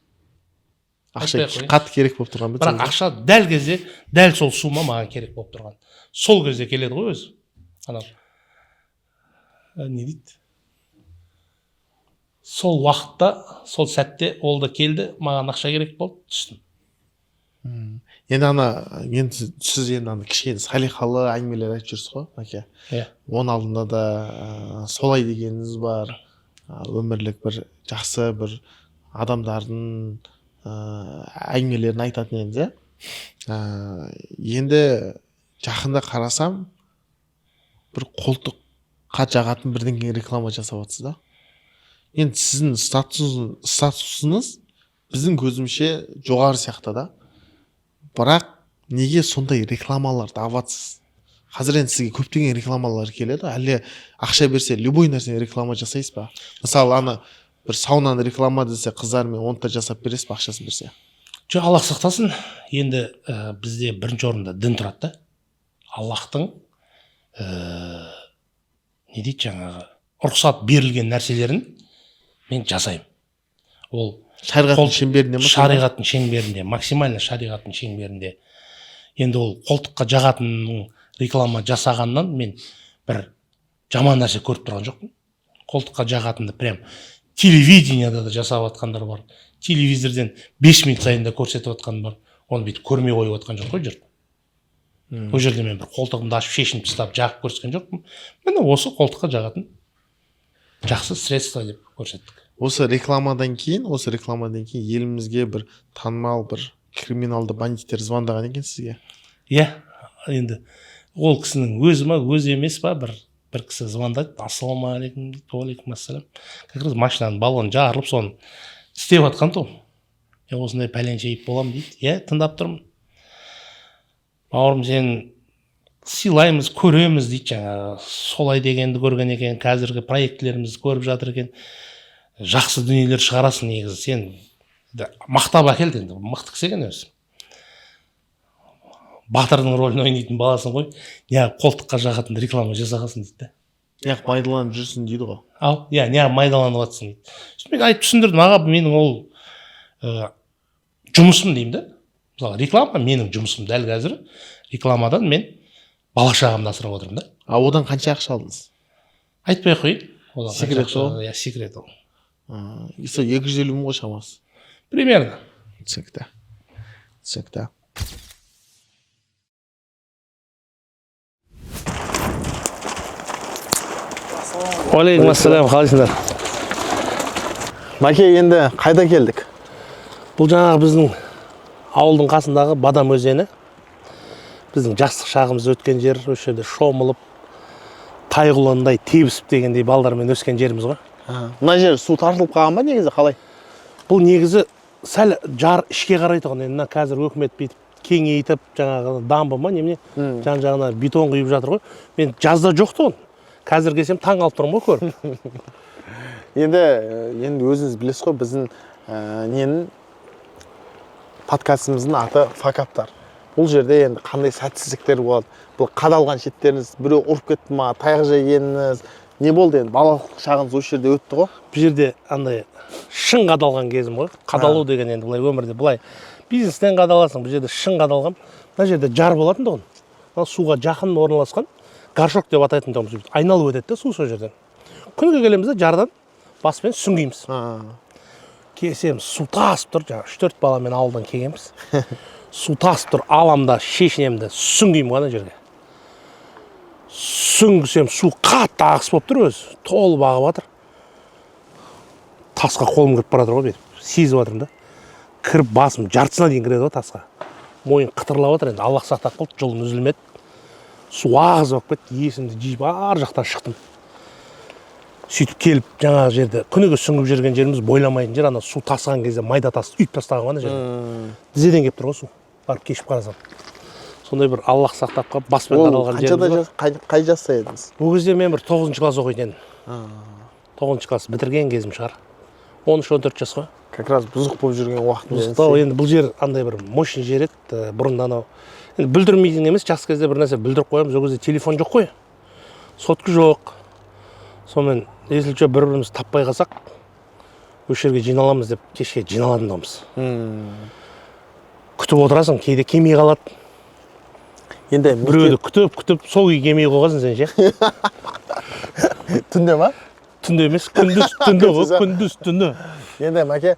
Speaker 1: Ақша
Speaker 2: Айтпай ақ қояйыншы.
Speaker 1: қатты керек болып тұрған ба?
Speaker 2: Бірақ ақша дәл кезде, дәл сол сумма маған керек болып тұрған. Сол кезде келеді ғой өзі анау, не дейді, сол уақытта, сол сәтте ол да келді, маған ақша керек болды, түстім.
Speaker 1: Енді ана, енді сіз енді ана кішкене салиқалы әңгімелер айтып жүрсіз ғой, әке.
Speaker 2: Иә.
Speaker 1: Оның алдында да солай дегеніңіз бар, өмірлік бір жақсы бір адамдардың әңгімелерін айтатын едіңіз, иә. Енді жақында қарасам, бір қолтыққа жағатын бірдеңе реклама жасап жатсыз да. Енді сіздің статусыңыз біздің көзімше жоғары сияқты да, бірақ неге сондай рекламаларды алып? Қазір енді сізге көптеген рекламалар келеді, әлде ақша берсе, любой нәрсеге реклама жасайсыз ба? Мысалы, ана бір саунаны реклама десе, қыздармен оны да жасап бересіз ба, ақшасын берсе?
Speaker 2: Жоқ, Аллах сақтасын. Енді бізде бірінші орында дін тұрады да. Аллахтың не дейді, жаңағы рұқсат берілген нәрселерін мен жасаймын. Ол
Speaker 1: шариғаттың шеңберінде ма?
Speaker 2: Шариғаттың шеңберінде, максимально шариғаттың шеңберінде. Енді ол қолтыққа жағатын реклама жасағаннан мен бір жаман нәрсе көріп тұрған жоқпын. Қолтыққа жағатынды прям телевидениеда да жасап жатқандар бар, телевизорден 5 минут сайын да көрсетіп жатқан бар. Оны бүйтіп көрмей қойып жатқан жоқ қой жұрт. Ол жерде мен бір қолтығымды ашып, шешініп тастап, жағып көрсеткен жоқпын. Міне, осы қолтыққа жағатын жақсы средство деп көрсеттік.
Speaker 1: Осы рекламадан кейін елімізге бір танымал бір криминалды бандиттер звондаған екен сізге.
Speaker 2: Иә, енді ол кісінің өзі ма, өзі емес па, бір кісі звондайды. «Ассалаумағалейкум», – дейді. «Уағалейкум ассалам». Как раз машинаның баллоны жарылып, соны істеп жатқан тұғым. «Мен осындай пәленшеев боламын», – дейді. «Иә, тыңдап тұрмын, бауырым, сен сыйлаймыз, көреміз», – дейді. Жаңағы солай дегенді көрген екен, қазіргі проектілерімізді көріп жатыр екен. «Жақсы дүниелер шығарасың негізі сен», – мақтап әкелді. Енді мықты кісі екен өзі. «Батырдың рөлін ойнайтын баласың ғой, неғып қолтыққа жағатын реклама жасағансың?» – дейді да.
Speaker 1: «Неғып майдаланып жүрсің?» – дейді ғой.
Speaker 2: Ал иә, «Неғып майдаланып жатсың?» – дейді. Сосын мен айтып түсіндірдім: «Аға, менің ол жұмысым», – деймін да. Мысалы, реклама менің жұмысым. Дәл қазір рекламадан мен бала шағамды асырап отырмын да.
Speaker 1: А одан қанша ақша алдыңыз?
Speaker 2: Айтпай ақ қояйын одан қанша
Speaker 1: Секрет
Speaker 2: ақша.
Speaker 1: Ғой.
Speaker 2: Иә, секрет ол.
Speaker 1: Сол 250 000 ғой шамасы.
Speaker 2: Примерно.
Speaker 1: Түсінікті, түсінікті.
Speaker 3: Уағалейкум ассалам, қалайсыңдар?
Speaker 1: Мәке, енді қайда келдік?
Speaker 3: Бұл жаңағы біздің ауылдың қасындағы Бадам өзені. Біздің жастық шағымыз өткен жер. Осы жерде шомылып, тай құландай тебісіп дегендей, балдармен өскен жеріміз ғой.
Speaker 1: Мына жер су тартылып қалған ба негізі, қалай?
Speaker 3: Бұл негізі сәл жар ішке қарай тұғын. Енді мына қазір өкімет бүйтіп кеңейтіп, жаңағы дамба ма, немене, жан жағына бетон құйып жатыр ғой. Мен жазда жоқ тұғын, қазір келсем, таң қалып тұрмын ғой көріп.
Speaker 1: Енді өзіңіз білесіз ғой, біздің ненің, подкастымыздың аты «Факаптар». Бұл жерде енді қандай сәтсіздіктер болады? Бұл қадалған шеттеріңіз, біреу ұрып кетті ма, таяқ жегеніңіз не болды? Енді балалық шағыңыз осы жерде өтті ғой.
Speaker 3: Бұл жерде андай шын қадалған кезім ғой. Қадалу деген енді былай өмірде былай бизнестен қадаласың, бұл жерде шын қадалғам. Мына жерде жар болатын тұғын, мына суға жақын орналасқан. Горшок деп атайтын тұғынбыз, айналып өтеді да су сол жерден. Күніге келеміз да, жардан баспен сүңгиміз. Келсем, су тасып тұр. Жаңағы 3-4 баламен ауылдан келгенбіз. Су тасып тұр. Алам да, шешінемін да, сүңгимін ғой ана жерге. Сүңгісем, су қатты ағыс болып тұр, өзі толып ағып жатыр. Тасқа қолым кіріп бара жатыр ғой, бүйтіп сезіп жатырмын да. Кіріп, басым жартысына дейін кіреді ғой тасқа, мойын қытырлап жатыр. Енді Аллах сақтап қалды, жолым үзілмеді. Су ағызып алып кетті. Есімді жиып, ар жақтан шықтым. Сөйтіп келіп, жаңағы жерде күніге сүңгіп жүрген жеріміз, бойламайтын жер. Ана су тасыған кезде майда тасты үйіп тастаған ғой ана жерде. Тізеден келіп тұр ғой су. Барып кешіп қарасам, сондай бір Аллах сақтап қалып, баспен
Speaker 1: Ол
Speaker 3: таралған
Speaker 1: қаншада
Speaker 3: жеріміз бар.
Speaker 1: Қай жаста едіңіз?
Speaker 3: Ол кезде мен бір тоғызыншы класс оқитын едім. 9-класс бітірген кезім шығар, 13-14 жас қой.
Speaker 1: Как раз бұзық болып жүрген уақыт.
Speaker 3: Бұзықтау. Енді бұл жер андай бір мощный жер еді. Бұрында анау енді бүлдірмейтін емес, жас кезде бір нәрсе бүлдіріп қоямыз. Ол кезде телефон жоқ қой, сотка жоқ. Сонымен, если че, бір бірімізді таппай қалсақ, осы жерге жиналамыз деп кешке жиналатын тұғынбыз. Күтіп отырасың, кейде келмей қалады.
Speaker 1: Енді
Speaker 3: Біреуді күтіп күтіп, сол күйі келмей қойғансың сен ше.
Speaker 1: Түнде ма?
Speaker 3: Түнде емес, күндіз, түнде ғой.
Speaker 1: Күндіз, а?
Speaker 3: Күндіз, түні.
Speaker 1: Енді, Мәке,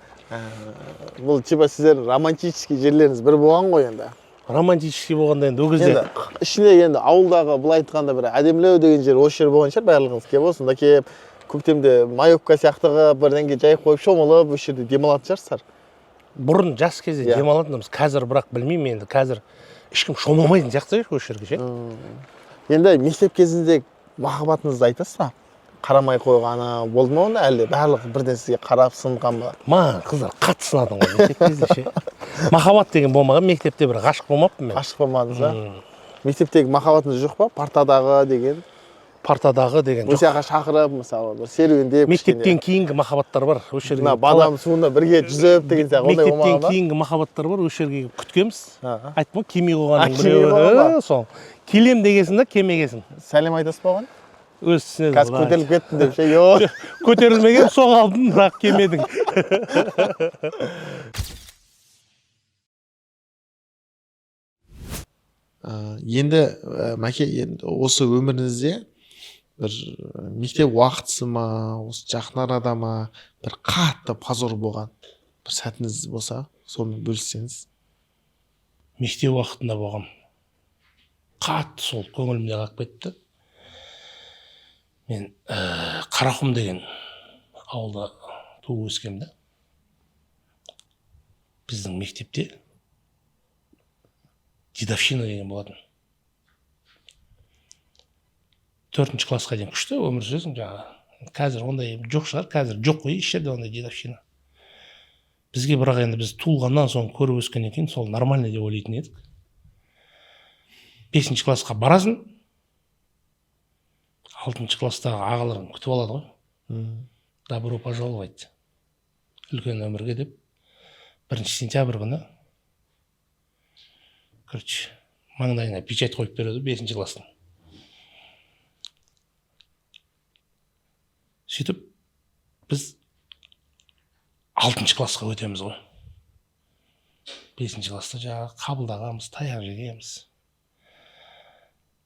Speaker 1: бұл типа сіздер романтический жерлеріңіз бір болған ғой енді.
Speaker 3: Романтический болғанда енді ол кезде
Speaker 1: Енді ішінде, енді ауылдағы, былай айтқанда, бір әдемілеу деген жер осы жер болған шығар. Барлығыңыз келіп, осында келіп, көктемде маевка сияқты қылып, бірдеңе жайып қойып, шомылып, осы жерде демалатын шығарсыздар.
Speaker 3: Бұрын жас кезде демалатынбыз. Қазір бірақ білмеймін енді, қазір ешкім шомылмайтын сияқты осы жерге ше.
Speaker 1: Енді мектеп кезінде махаббатыңызды айтасыз ба? Қарамай қойғаны болды ма онда, әлде барлығы бірден сізге қарап сынған ба?
Speaker 3: Маған қыздар қатты сынатын ғой мектеп кезінде ше. Махаббат деген болмаған мектепте, бір ғашық болмаппын мен.
Speaker 1: Ғашық болмадыңыз ба? Мектептегі махаббатыңыз жоқ па, партадағы деген?
Speaker 3: Партадағы деген
Speaker 1: Осы
Speaker 3: жоқ.
Speaker 1: жаққа шақырып, мысалы, бір серуендеп.
Speaker 3: Мектептен кейінгі махаббаттар бар осы жерге.
Speaker 1: Мына бадам суында бірге жүзіп деген сияқты, ондай
Speaker 3: Мектептен
Speaker 1: болмаған ба?
Speaker 3: кейінгі махаббаттар бар. Осы жерге келіп күткенбіз. Айттым ғой, келмей
Speaker 1: А,
Speaker 3: қойғанның
Speaker 1: келмей
Speaker 3: біреуі.
Speaker 1: қойған ба?
Speaker 3: Сол келем дегенсің да, келмегенсің.
Speaker 1: Сәлем айтасыз ба оған?
Speaker 3: Өзі түсінеді.
Speaker 1: Қазір
Speaker 3: Құдай.
Speaker 1: көтеріліп кеттім деп ше, йо.
Speaker 3: Көтерілмеген, соға алдым, бірақ келмедің.
Speaker 1: Енді, Мәке, енді осы өміріңізде бір мектеп уақытысы ма, осы жақын арада ма, бір қатты позор болған бір сәтіңіз болса, сонымен бөліссеңіз.
Speaker 2: Мектеп уақытында болған, қатты сол көңілімде қалып кетті. Мен Қарақұм деген ауылда туып өскенмін да. Біздің мектепте дедовщина деген болатын. Төртінші классқа дейін күшті өмір сүресің жаңағы. Қазір ондай жоқ шығар, қазір жоқ қой еш жерде ондай дедовщина. Бізге бірақ енді, біз туылғаннан соң көріп өскеннен кейін, сол нормально деп ойлайтын едік. Бесінші классқа барасың, алтыншы класстағы ағаларың күтіп алады ғой: «Добро пожаловать үлкен өмірге», — деп. 1 сентябрь күні, короче, маңдайыңа печать қойып береді бесінші класстың. Сөйтіп біз алтыншы классқа өтеміз ғой. Бесінші класста жаңағы қабылдағанбыз, таяқ жегенбіз.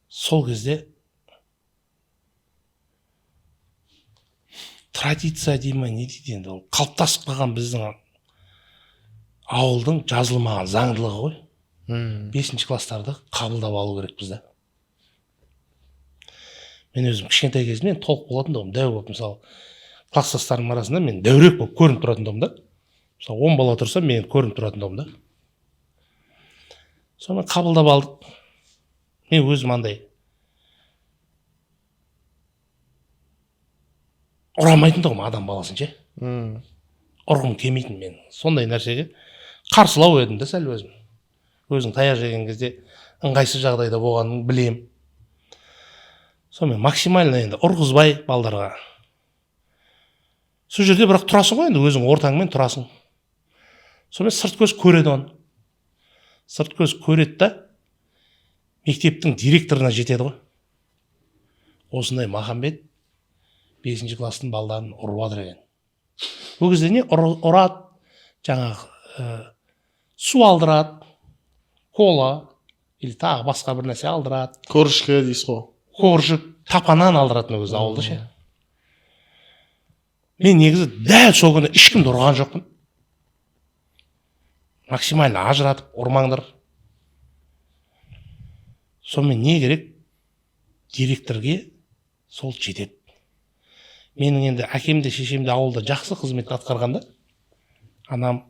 Speaker 2: Сол кезде традиция дей ма, не дейді енді, ол қалыптасып қалған біздің ауылдың жазылмаған заңдылығы ғой: бесінші класстарды қабылдап алу керекпіз да. Мен өзім кішкентай кезімнен толық болатын тұғым, дәу болып. Мысалы, класстастарымның арасында мен дәурек болып көрініп тұратын тұғым да. Мысалы, 10 бала тұрса, мен көрініп тұратын тұғым да. Сонымен қабылдап алдық. Мен өзім андай ұрамайтын тұғым адам баласын ше. Ұрғым келмейтін мен сондай нәрсеге, қарсылау едім да сәл өзім. Өзің таяқ жеген кезде ыңғайсыз жағдайда болғанын білем. Сонымен максимально енді ұрғызбай балдарға сол жерде, бірақ тұрасың ғой енді, өзің ортаңмен тұрасың. Сонымен сырт көз көреді оны, сырт көз көреді да, мектептің директорына жетеді ғой: осындай Махамбет бесінші класстың балдарын ұрып жатыр екен. Ол кезде не ұрады жаңағы, су алдырады, кола или тағы басқа бір нәрсе алдырады.
Speaker 1: Корочка дейсіз ғой.
Speaker 2: Коржик, тапанан алдыратын ол кезде ауылда ше. Мен негізі дәл сол күні ешкімді ұрған жоқпын, максимально ажыратып, ұрмаңдар. Сонымен, не керек, директорге сол жетеді. Менің енді әкем де, шешем де ауылда жақсы қызмет атқарған да. Анам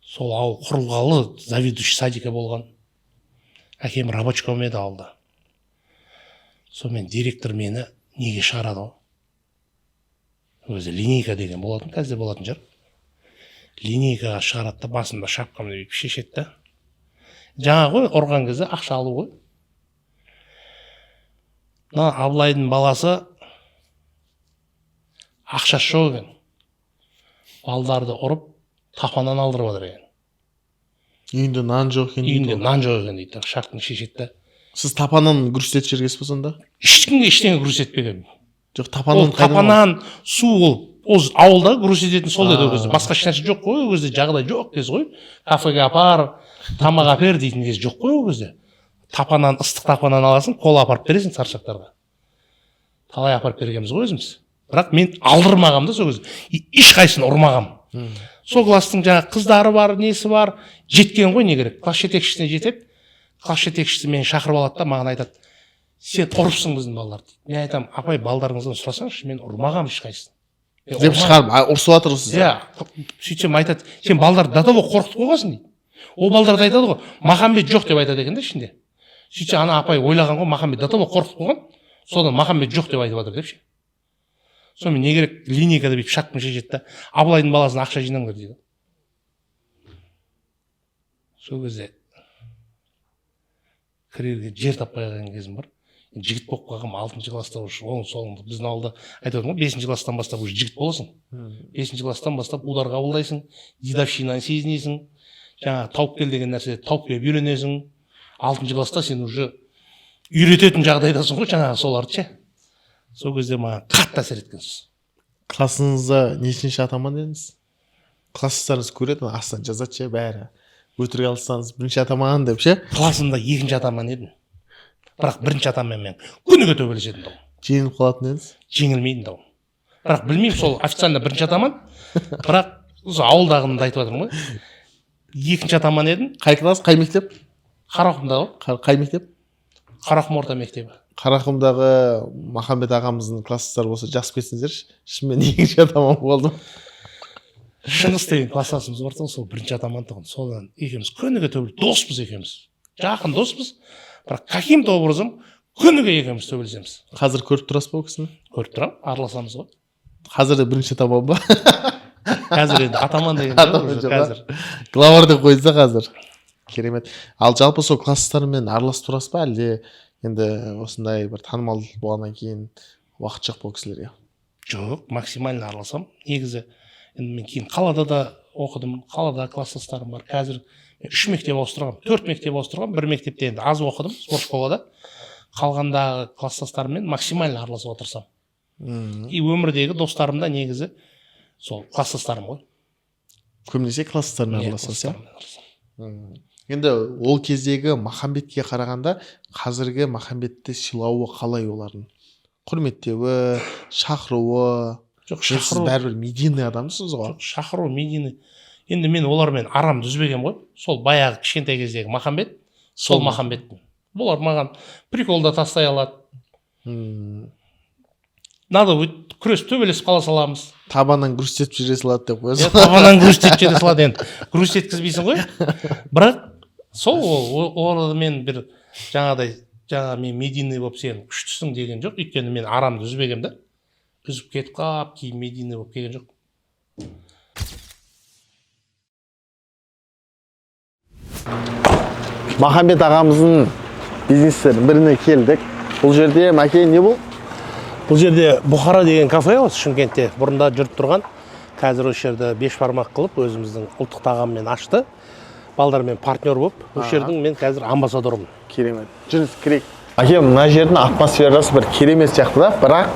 Speaker 2: сол ауыл құрылғалы заведующий садика болған, әкем рабочком еді ауылда. Сонымен, директор мені неге шығарады ғой, өзі линейка деген болатын, қазір де болатын шығар. Линейкаға шығарады да, басымда шапкамды бүйтіп шешеді да, жаңағы ғой, ұрған кезде ақша алу ғой. Мына Абылайдың баласы ақшасы жоқ екен, балдарды ұрып, тапанан алдырып жатыр екен.
Speaker 1: Үйінде нан жоқ екен дейді
Speaker 2: Үйінде
Speaker 1: ғой.
Speaker 2: нан жоқ екен дейді. Шапканы шешеді да.
Speaker 1: Сіз тапанан грузить жібергенсіз ба сонда?
Speaker 2: Ешкімге ештеңе грузить етпегенмін.
Speaker 1: Жоқ,
Speaker 2: Ол
Speaker 1: тапанан қайдан алдыңыз?
Speaker 2: Тапанан, су, ол ауылда грузить ететін сол еді ол кезде.
Speaker 1: А.
Speaker 2: Басқа ешнәрсе жоқ қой ол кезде, жағдай жоқ кез ғой. Кафеге апар, тамақ әпер дейтін кез жоқ қой ол кезде. Тапанан, ыстық тапанан аласың, кола апарып бересің саршақтарға. Талай апарып бергенбіз ғой өзіміз. Бірақ мен алдырмағанмын да сол кезде и ешқайсысын ұрмағанмын. Сол класстың жаңағы қыздары бар, несі бар, жеткен ғой. Не керек, класс жетекшісіне жетеді. Класс жетекшісі мені шақырып алады да, маған айтады: «Сен ұрыпсың біздің балаларды», – дейді. Мен айтамын: «Апай, балдарыңыздан сұрасаңызшы, мен ұрмағанмын ешқайсысын». Мен
Speaker 1: Деп шығарып ұрысып жатыр сізді.
Speaker 2: Иә, сөйтсем, айтады: «Сен балдарды до того қорқытып қойғансың», – дейді. Ол балдар да айтады ғой, «Махамбет жоқ» деп айтады екен да ішінде. Сөйтсе, ана апай ойлаған ғой, Махамбет до того қорқытып қойған, содан «Махамбет жоқ» деп айтып жатыр деп ше. Сонымен, не керек, линейкада бүйтіп шапканы шешеді да, «Абылайдың баласына ақша жинаңдар», – дейді. Сол кезде кірерге жер таппай қалған кезім бар. Енді жігіт болып қалғанмын, алтыншы класста уже. Оң солыңды, біздің ауылда айтып отырмын ғой, бесінші класстан бастап уже жігіт боласың. Бесінші класстан бастап удар қабылдайсың, дедовщинаны сезінесің, жаңағы тауып кел деген нәрсе, тауып келіп үйренесің. Алтыншы класста сен уже үйрететін жағдайдасың ғой жаңағы соларды ше. Сол кезде маған қатты әсер еткен.
Speaker 1: Классыңызда нешінші атаман едіңіз? Класстастарыңыз көреді, астынан жазады ше бәрі, өтірік алсаңыз, бірінші атаман деп ше.
Speaker 2: Классымда екінші атаман едім, бірақ бірінші атаманмен мен күніге төбелесетін тұғым.
Speaker 1: Жеңіліп қалатын едіңіз?
Speaker 2: Жеңілмейтін тұғым, бірақ білмеймін, сол официально бірінші атаман, бірақ осы ауылдағыны айтып жатырмын ғой, екінші атаман едім.
Speaker 1: Қай класс, қай мектеп?
Speaker 2: Қарақұмда ғой.
Speaker 1: Қай мектеп?
Speaker 2: Қарақұм орта мектебі.
Speaker 1: Қарақұмдағы Махамбет ағамыздың класстастары болса, жазып кетсеңіздерші, шынымен екінші атаман болдым.
Speaker 2: Шыңғыс деген класстасымыз бар тұғын, сол бірінші атаман тұғын. Содан екеуміз күніге төбелес, доспыз екеуміз, жақын доспыз, бірақ каким то образом күніге екеуміз төбелесеміз.
Speaker 1: Қазір көріп тұрасыз ба ол кісіні?
Speaker 2: Көріп тұрамын, араласамыз ғой.
Speaker 1: Қазір де бірінші атаман ба?
Speaker 2: Қазір енді атаман деген жоқ
Speaker 1: Атаман
Speaker 2: уже.
Speaker 1: жоқ, а?
Speaker 2: Қазір.
Speaker 1: Главарь деп қойса қазір. Керемет. Ал жалпы сол класстастармен араласып тұрасыз ба, әлде енді осындай бір танымал болғаннан кейін уақыт жоқ па ол кісілерге?
Speaker 2: Жоқ, максимально араласамын негізі. Енді мен кейін қалада да оқыдым, қалада класстастарым бар. Қазір мен үш мектеп ауыстырғанмын, төрт мектеп ауыстырғанмын. Бір мектепте енді аз оқыдым, спорт школада. Қалғандағы класстастарыммен максимально араласуға тырысамын. И өмірдегі достарым да негізі сол класстастарым ғой.
Speaker 1: Көбінесе класстастармен
Speaker 2: Иә,
Speaker 1: араласасыз, иә?
Speaker 2: Класстастарыммен араласамын.
Speaker 1: Енді ол кездегі Махамбетке қарағанда қазіргі Махамбетті сыйлауы қалай, олардың құрметтеуі, шақыруы?
Speaker 2: Жоқ,
Speaker 1: Енді сіз
Speaker 2: шақыру
Speaker 1: бәрібір медийный адамсыз ғой.
Speaker 2: Жоқ, шақыру, медийный, енді мен олармен арамды үзбегенмін ғой. Сол баяғы кішкентай кездегі Махамбет сол
Speaker 1: Сол.
Speaker 2: Махамбетпін. Бұлар маған прикол да тастай алады. Надо будет, күрес, төбелесіп қала саламыз.
Speaker 1: Табаннан грузить жібере салады деп
Speaker 2: Иә,
Speaker 1: қоясың.
Speaker 2: Табаннан грузить жібере салады, енді грузить еткізбейсің ғой. Бірақ сол олармен бір жаңағыдай, жаңа мен медийный болып, сен күштісің деген жоқ, өйткені мен арамды үзбегенмін да. Үзіп кетіп қалып, кейін медийный болып келген жоқ.
Speaker 1: Махамбет ағамыздың бизнестерінің біріне келдік. Бұл жерде, Мәке, не бұл?
Speaker 3: Бұл жерде Бұхара деген кафе, осы Шымкентте бұрында жүріп тұрған. Қазір осы жерді бешбармақ қылып, өзіміздің ұлттық тағаммен ашты. Балдармен партнер болып, осы жердің мен қазір амбассадорымын.
Speaker 1: Керемет, жүріңіз, кірейік. Әке, мына жердің атмосферасы бір керемет сияқты да, бірақ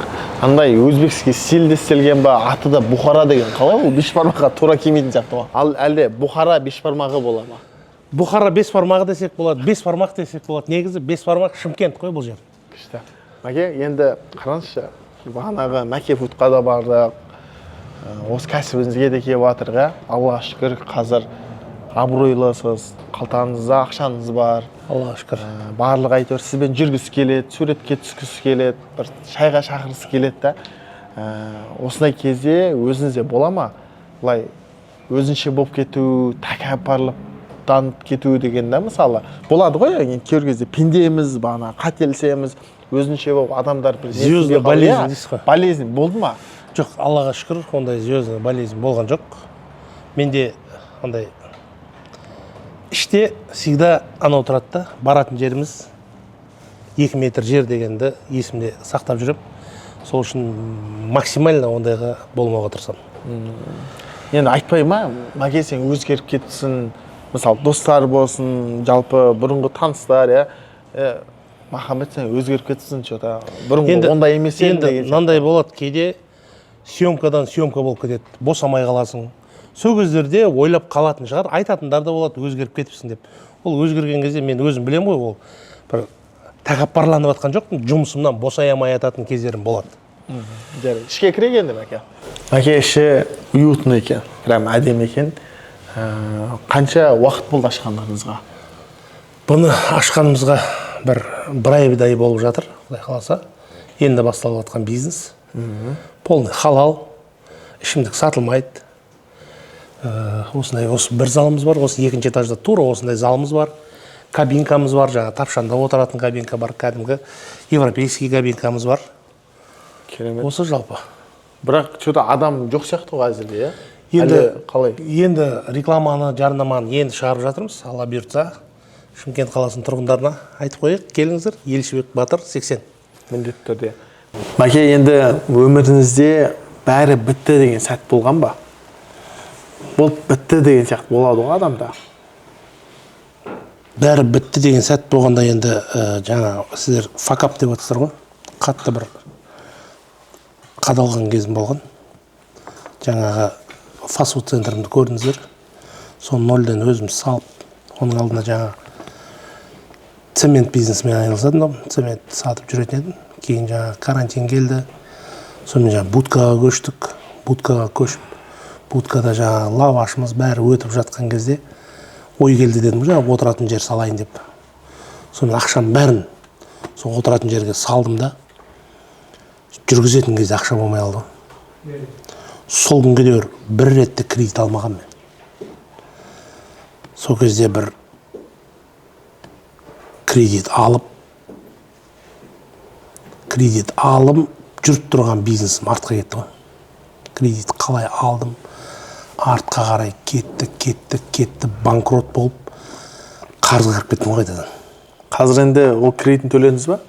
Speaker 1: андай өзбекский стильде істелген ба? Аты да Бұхара деген, қалай ол бешбармаққа тура келмейтін сияқты ғой. Ал әлде Бұхара бешбармағы бола ма?
Speaker 3: Бұхара бес бармағы десек болады, бес бармақ десек болады. Негізі бес бармақ Шымкент қой бұл жер.
Speaker 1: Күшті. Мәке, енді қараңызшы, бағанағы Мәке фудқа да бардық, осы кәсібіңізге де келіп жатырық, иә. Аллаға шүкір, қазір абыройлысыз, қалтаңызда ақшаңыз бар.
Speaker 2: Аллаға шүкір.
Speaker 1: Барлығы әйтеуір сізбен жүргісі келеді, суретке түскісі келеді, бір шайға шақырғысы келеді да. Осындай кезде өзіңізде бола ма былай өзінше болып кету, тәкаппарлықтанып кету деген да? Мысалы, болады ғой енді кейбір кезде, пендеміз, бағана қателесеміз, өзінше болып адамдар бір
Speaker 2: Звездная
Speaker 1: несінде қалады.
Speaker 2: Болезнь
Speaker 1: Иә,
Speaker 2: дейсіз ғой.
Speaker 1: Болезнь болды ма?
Speaker 2: Жоқ, Аллаға шүкір, ондай звездный болезнь болған жоқ менде. Андай іште всегда анау тұрады да, баратын жеріміз 2 метр жер дегенді есімде сақтап жүремін. Сол үшін максимально ондайға болмауға тырысамын.
Speaker 1: Енді айтпай ма: «Мәке, сен өзгеріп кетіпсің»? Мысалы, достар болсын, жалпы бұрынғы таныстар, иә, «Махамбет, сен өзгеріп кетіпсің че-то, бұрынғы ондай емес едің»
Speaker 2: Енді
Speaker 1: деген сияқты.
Speaker 2: Мынандай болады: кейде съемкадан съемка болып кетеді, босамай қаласың. Сол кездерде ойлап қалатын шығар, айтатындар да болады өзгеріп кетіпсің деп. Ол өзгерген кезде мен өзім білемін ғой, ол бір тәкаппарланып жатқан жоқпын, жұмысымнан босай алмай жататын кездерім болады.
Speaker 1: Жарайды, ішке кірейік енді, Мәке. Мәке, іші уютный екен, прям әдемі екен. Қанша уақыт болды ашқандарыңызға?
Speaker 2: Бұны ашқанымызға бір айдай болып жатыр, құдай қаласа. Енді басталып жатқан бизнес. Полный халал, ішімдік сатылмайды. Осындай осы бір залымыз бар, осы екінші этажда тура осындай залымыз бар, кабинкамыз бар, жаңағы тапшанда отыратын кабинка бар, кәдімгі европейский кабинкамыз бар.
Speaker 1: Керемет.
Speaker 2: Осы жалпы.
Speaker 1: Бірақ че-то адам жоқ сияқты ғой әзірге, иә?
Speaker 2: Енді
Speaker 1: Әлі қалай?
Speaker 2: Енді рекламаны, жарнаманы енді шығарып жатырмыз. Алла бұйыртса, Шымкент қаласының тұрғындарына айтып қояйық: келіңіздер, Елшібек батыр 80.
Speaker 1: Міндетті түрде. Мәке, енді өміріңізде бәрі бітті деген сәт болған ба? Болды, бітті деген сияқты болады ғой адамда.
Speaker 2: Бәрі бітті деген сәт болғанда енді жаңа сіздер факап деп жатсыздар ғой, қатты бір қадалған кезім болған. Жаңағы фастфуд центрімді көрдіңіздер, соны нөлден өзім салып. Оның алдында жаңа цемент бизнесімен айналысатынмын, цемент сатып жүретін едім. Кейін жаңағы карантин келді, сонымен жаңағы будкаға көштік. Будкаға көшіп, будкада жаңағы лавашымыз, бәрі өтіп жатқан кезде ой келді дедім ғой, жаңағы отыратын жер салайын деп. Сонымен ақшаның бәрін сол отыратын жерге салдым да, жүргізетін кезде ақша болмай қалды ғой. Сол күнге дейін бір рет те кредит алмағанмын мен. Сол кезде бір кредит алып, кредит алып жүріп тұрған бизнесім артқа кетті ғой. Кредит қалай алдым, артқа қарай кетті, кетті, кетті, банкрот болып, қарызға кіріп кеттім ғой қайтадан.
Speaker 1: Қазір енді ол кредитін төледіңіз ба?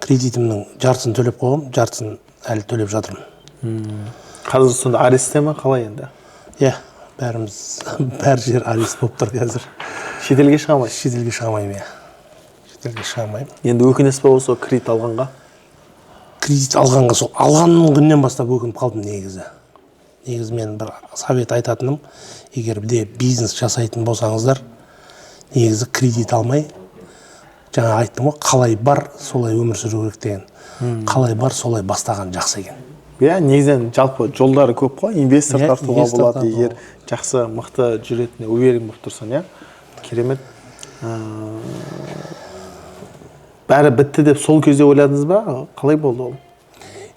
Speaker 2: Кредитімнің жартысын төлеп қойғанмын, жартысын әлі төлеп жатырмын.
Speaker 1: Қазір сонда арестте ма, қалай енді?
Speaker 2: Иә, бәріміз, бәр жер арест болып тұр қазір.
Speaker 1: Шетелге шыға алмайсыз?
Speaker 2: Шетелге шыға алмаймын, иә, шетелге шыға алмаймын.
Speaker 1: Енді өкінесіз ба осы кредит алғанға?
Speaker 2: Кредит алғанға сол алған күннен бастап өкініп қалдым негізі. Негізі мен бір совет айтатыным: егер де бизнес жасайтын болсаңыздар, негізі кредит алмай, жаңа айттым ғой, қалай бар солай өмір сүру керек деген, қалай бар солай бастаған жақсы екен.
Speaker 1: Иә, негізінен жалпы жолдары көп қой, инвестор
Speaker 2: Иә,
Speaker 1: тартуға
Speaker 2: инвестор
Speaker 1: болады,
Speaker 2: тартуға.
Speaker 1: егер жақсы, мықты жүретініне уверен болып тұрсаң, иә. Керемет. Бәрі бітті деп сол кезде ойладыңыз ба, қалай болды ол?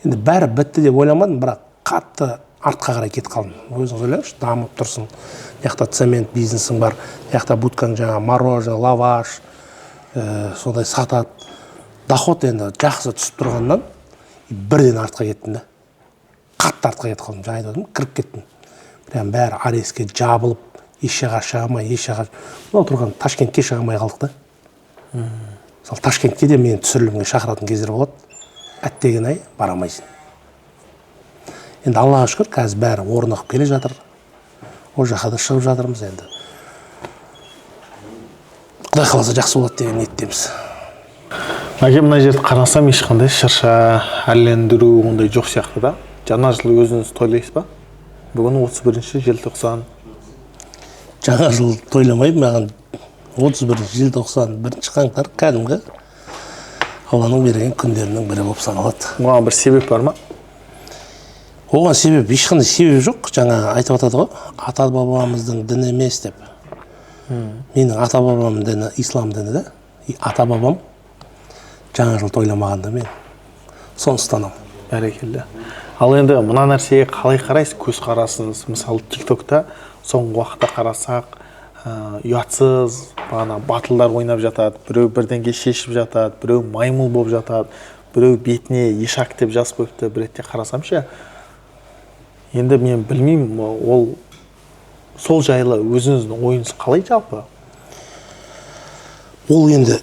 Speaker 2: Енді бәрі бітті деп ойламадым, бірақ қатты артқа қарай кетіп қалдым. Өзіңіз ойлаңызшы, дамып тұрсың, мына жақта цемент бизнесің бар, мына жақта будкаң, жаңағы мороженое, лаваш, сондай сатады, доход енді жақсы түсіп тұрғаннан бірден артқа кеттім да, қатты артқа кетіп қалдым. Жаңа айтып отырмын, кіріп кеттім прям, бәрі арестке жабылып, еш жаққа шыға алмай, еш жаққа, мынау тұрған Ташкентке шыға алмай қалдық та. Мысалы, Ташкентке де мені түсірілімге шақыратын кездер болады, әттеген ай, бара алмайсың. Енді Аллаға шүкір, қазір бәрі орнығып келе жатыр, ол жаққа да шығып жатырмыз. Енді Құдай қаласа, жақсы болады деген ниеттеміз.
Speaker 1: Мәке, мына жерді қарасам, ешқандай шырша, әрлендіру ондай жоқ сияқты да. Жаңа жыл өзіңіз тойлайсыз ба? Бүгін 31 желтоқсан.
Speaker 2: Жаңа жыл тойламаймын. Маған 31 желтоқсан, 1 қаңтар кәдімгі
Speaker 3: Алланың берген күндерінің бірі болып саналады.
Speaker 1: Оған бір себеп бар ма?
Speaker 3: Оған себеп, ешқандай себеп жоқ. Жаңа айтып жатады ғой, ата бабамыздың діні емес деп. Менің ата бабамның діні ислам діні да. И ата бабам жаңа жыл тойламаған да, мен соны ұстанамын.
Speaker 1: Бәрекелді. Ал енді мына нәрсеге қалай қарайсыз, көзқарасыңыз? Мысалы, ТикТокта соңғы уақытта қарасақ, ұятсыз бағана батылдар ойнап жатады, біреу бірдеңе шешіп жатады, біреу маймыл болып жатады, біреу бетіне ешак деп жазып қойыпты. Бір ретте қарасам ше, енді мен білмеймін, ол сол жайлы өзіңіздің ойыңыз қалай жалпы?
Speaker 3: Ол енді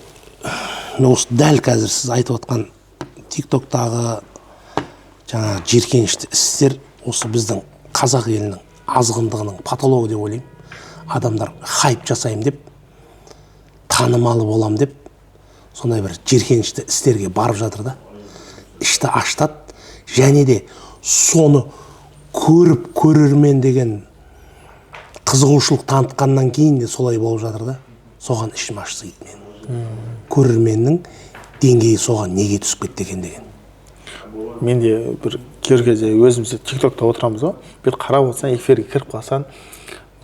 Speaker 3: мен осы дәл қазір сіз айтып отқан ТикТоктағы жаңағы жиіркенішті істер осы біздің қазақ елінің азғындығының патологы деп ойлаймын. Адамдар хайп жасаймын деп, танымалы болам деп, сондай бір жиіркенішті істерге барып жатыр да, ішті ашытады. Және де соны көріп, көрермен деген қызығушылық танытқаннан кейін де солай болып жатыр да. Соған ішім ашиды менің. Көрерменнің деңгейі соған неге түсіп кетті екен деген.
Speaker 1: Мен де бір кейбір кезде өзіміз де ТикТокта отырамыз ғой, бір қарап отырсаң, эфирге кіріп қалсаң,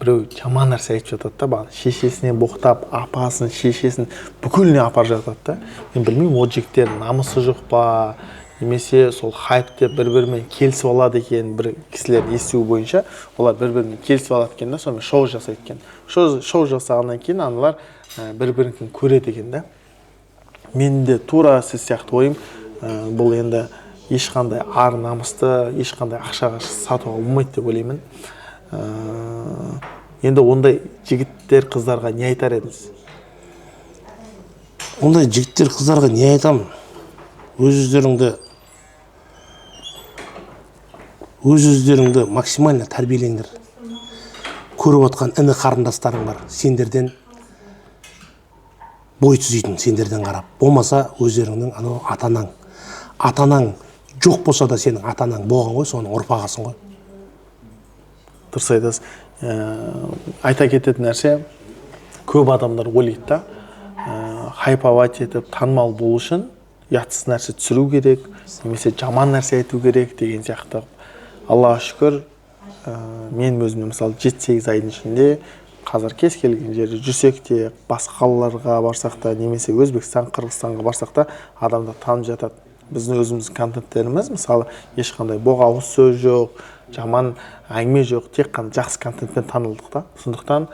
Speaker 1: біреу жаман нәрсе айтып жатады да, бағана шешесіне боқтап, апасын, шешесін, бүкіліне апарып жатады да. Мен білмеймін, ол жігіттердің намысы жоқ па, немесе сол хайп деп бір бірімен келісіп алады екен. Бір кісілердің естуі бойынша, олар бір бірімен келісіп алады екен да, сонымен шоу жасайды екен. Шоу жасағаннан кейін аналар бір бірінікін көреді екен да. Мен де тура сіз сияқты ойым. Бұл енді ешқандай ар намысты ешқандай ақшаға сатуға болмайды деп ойлаймын. Енді ондай жігіттер, қыздарға не айтар едіңіз?
Speaker 3: Ондай жігіттер, қыздарға не айтамын? Өз өздеріңді максимально тәрбиелеңдер. Көріп отқан іні қарындастарың бар, сендерден бой түзейтін, сендерден қарап. Болмаса өздеріңнің анау ата анаң, ата анаң жоқ болса да, сенің ата анаң болған ғой, соның ұрпағысың ғой.
Speaker 1: Дұрыс айтасыз. Айта кететін нәрсе, көп адамдар ойлайды да, хайповать етіп танымал болу үшін ұятсыз нәрсе түсіру керек немесе жаман нәрсе айту керек деген сияқты. Аллаға шүкір, мен өзіме, мысалы, 7-8 айдың ішінде қазір кез келген жерде жүрсек те, басқа қалаларға барсақ та, немесе Өзбекстан, Қырғызстанға барсақ та, адамдар танып жатады. Біздің өзіміздің контенттеріміз, мысалы, ешқандай боғауыз сөз жоқ, жаман әңгіме жоқ, тек қана жақсы контентпен танылдық та. Сондықтан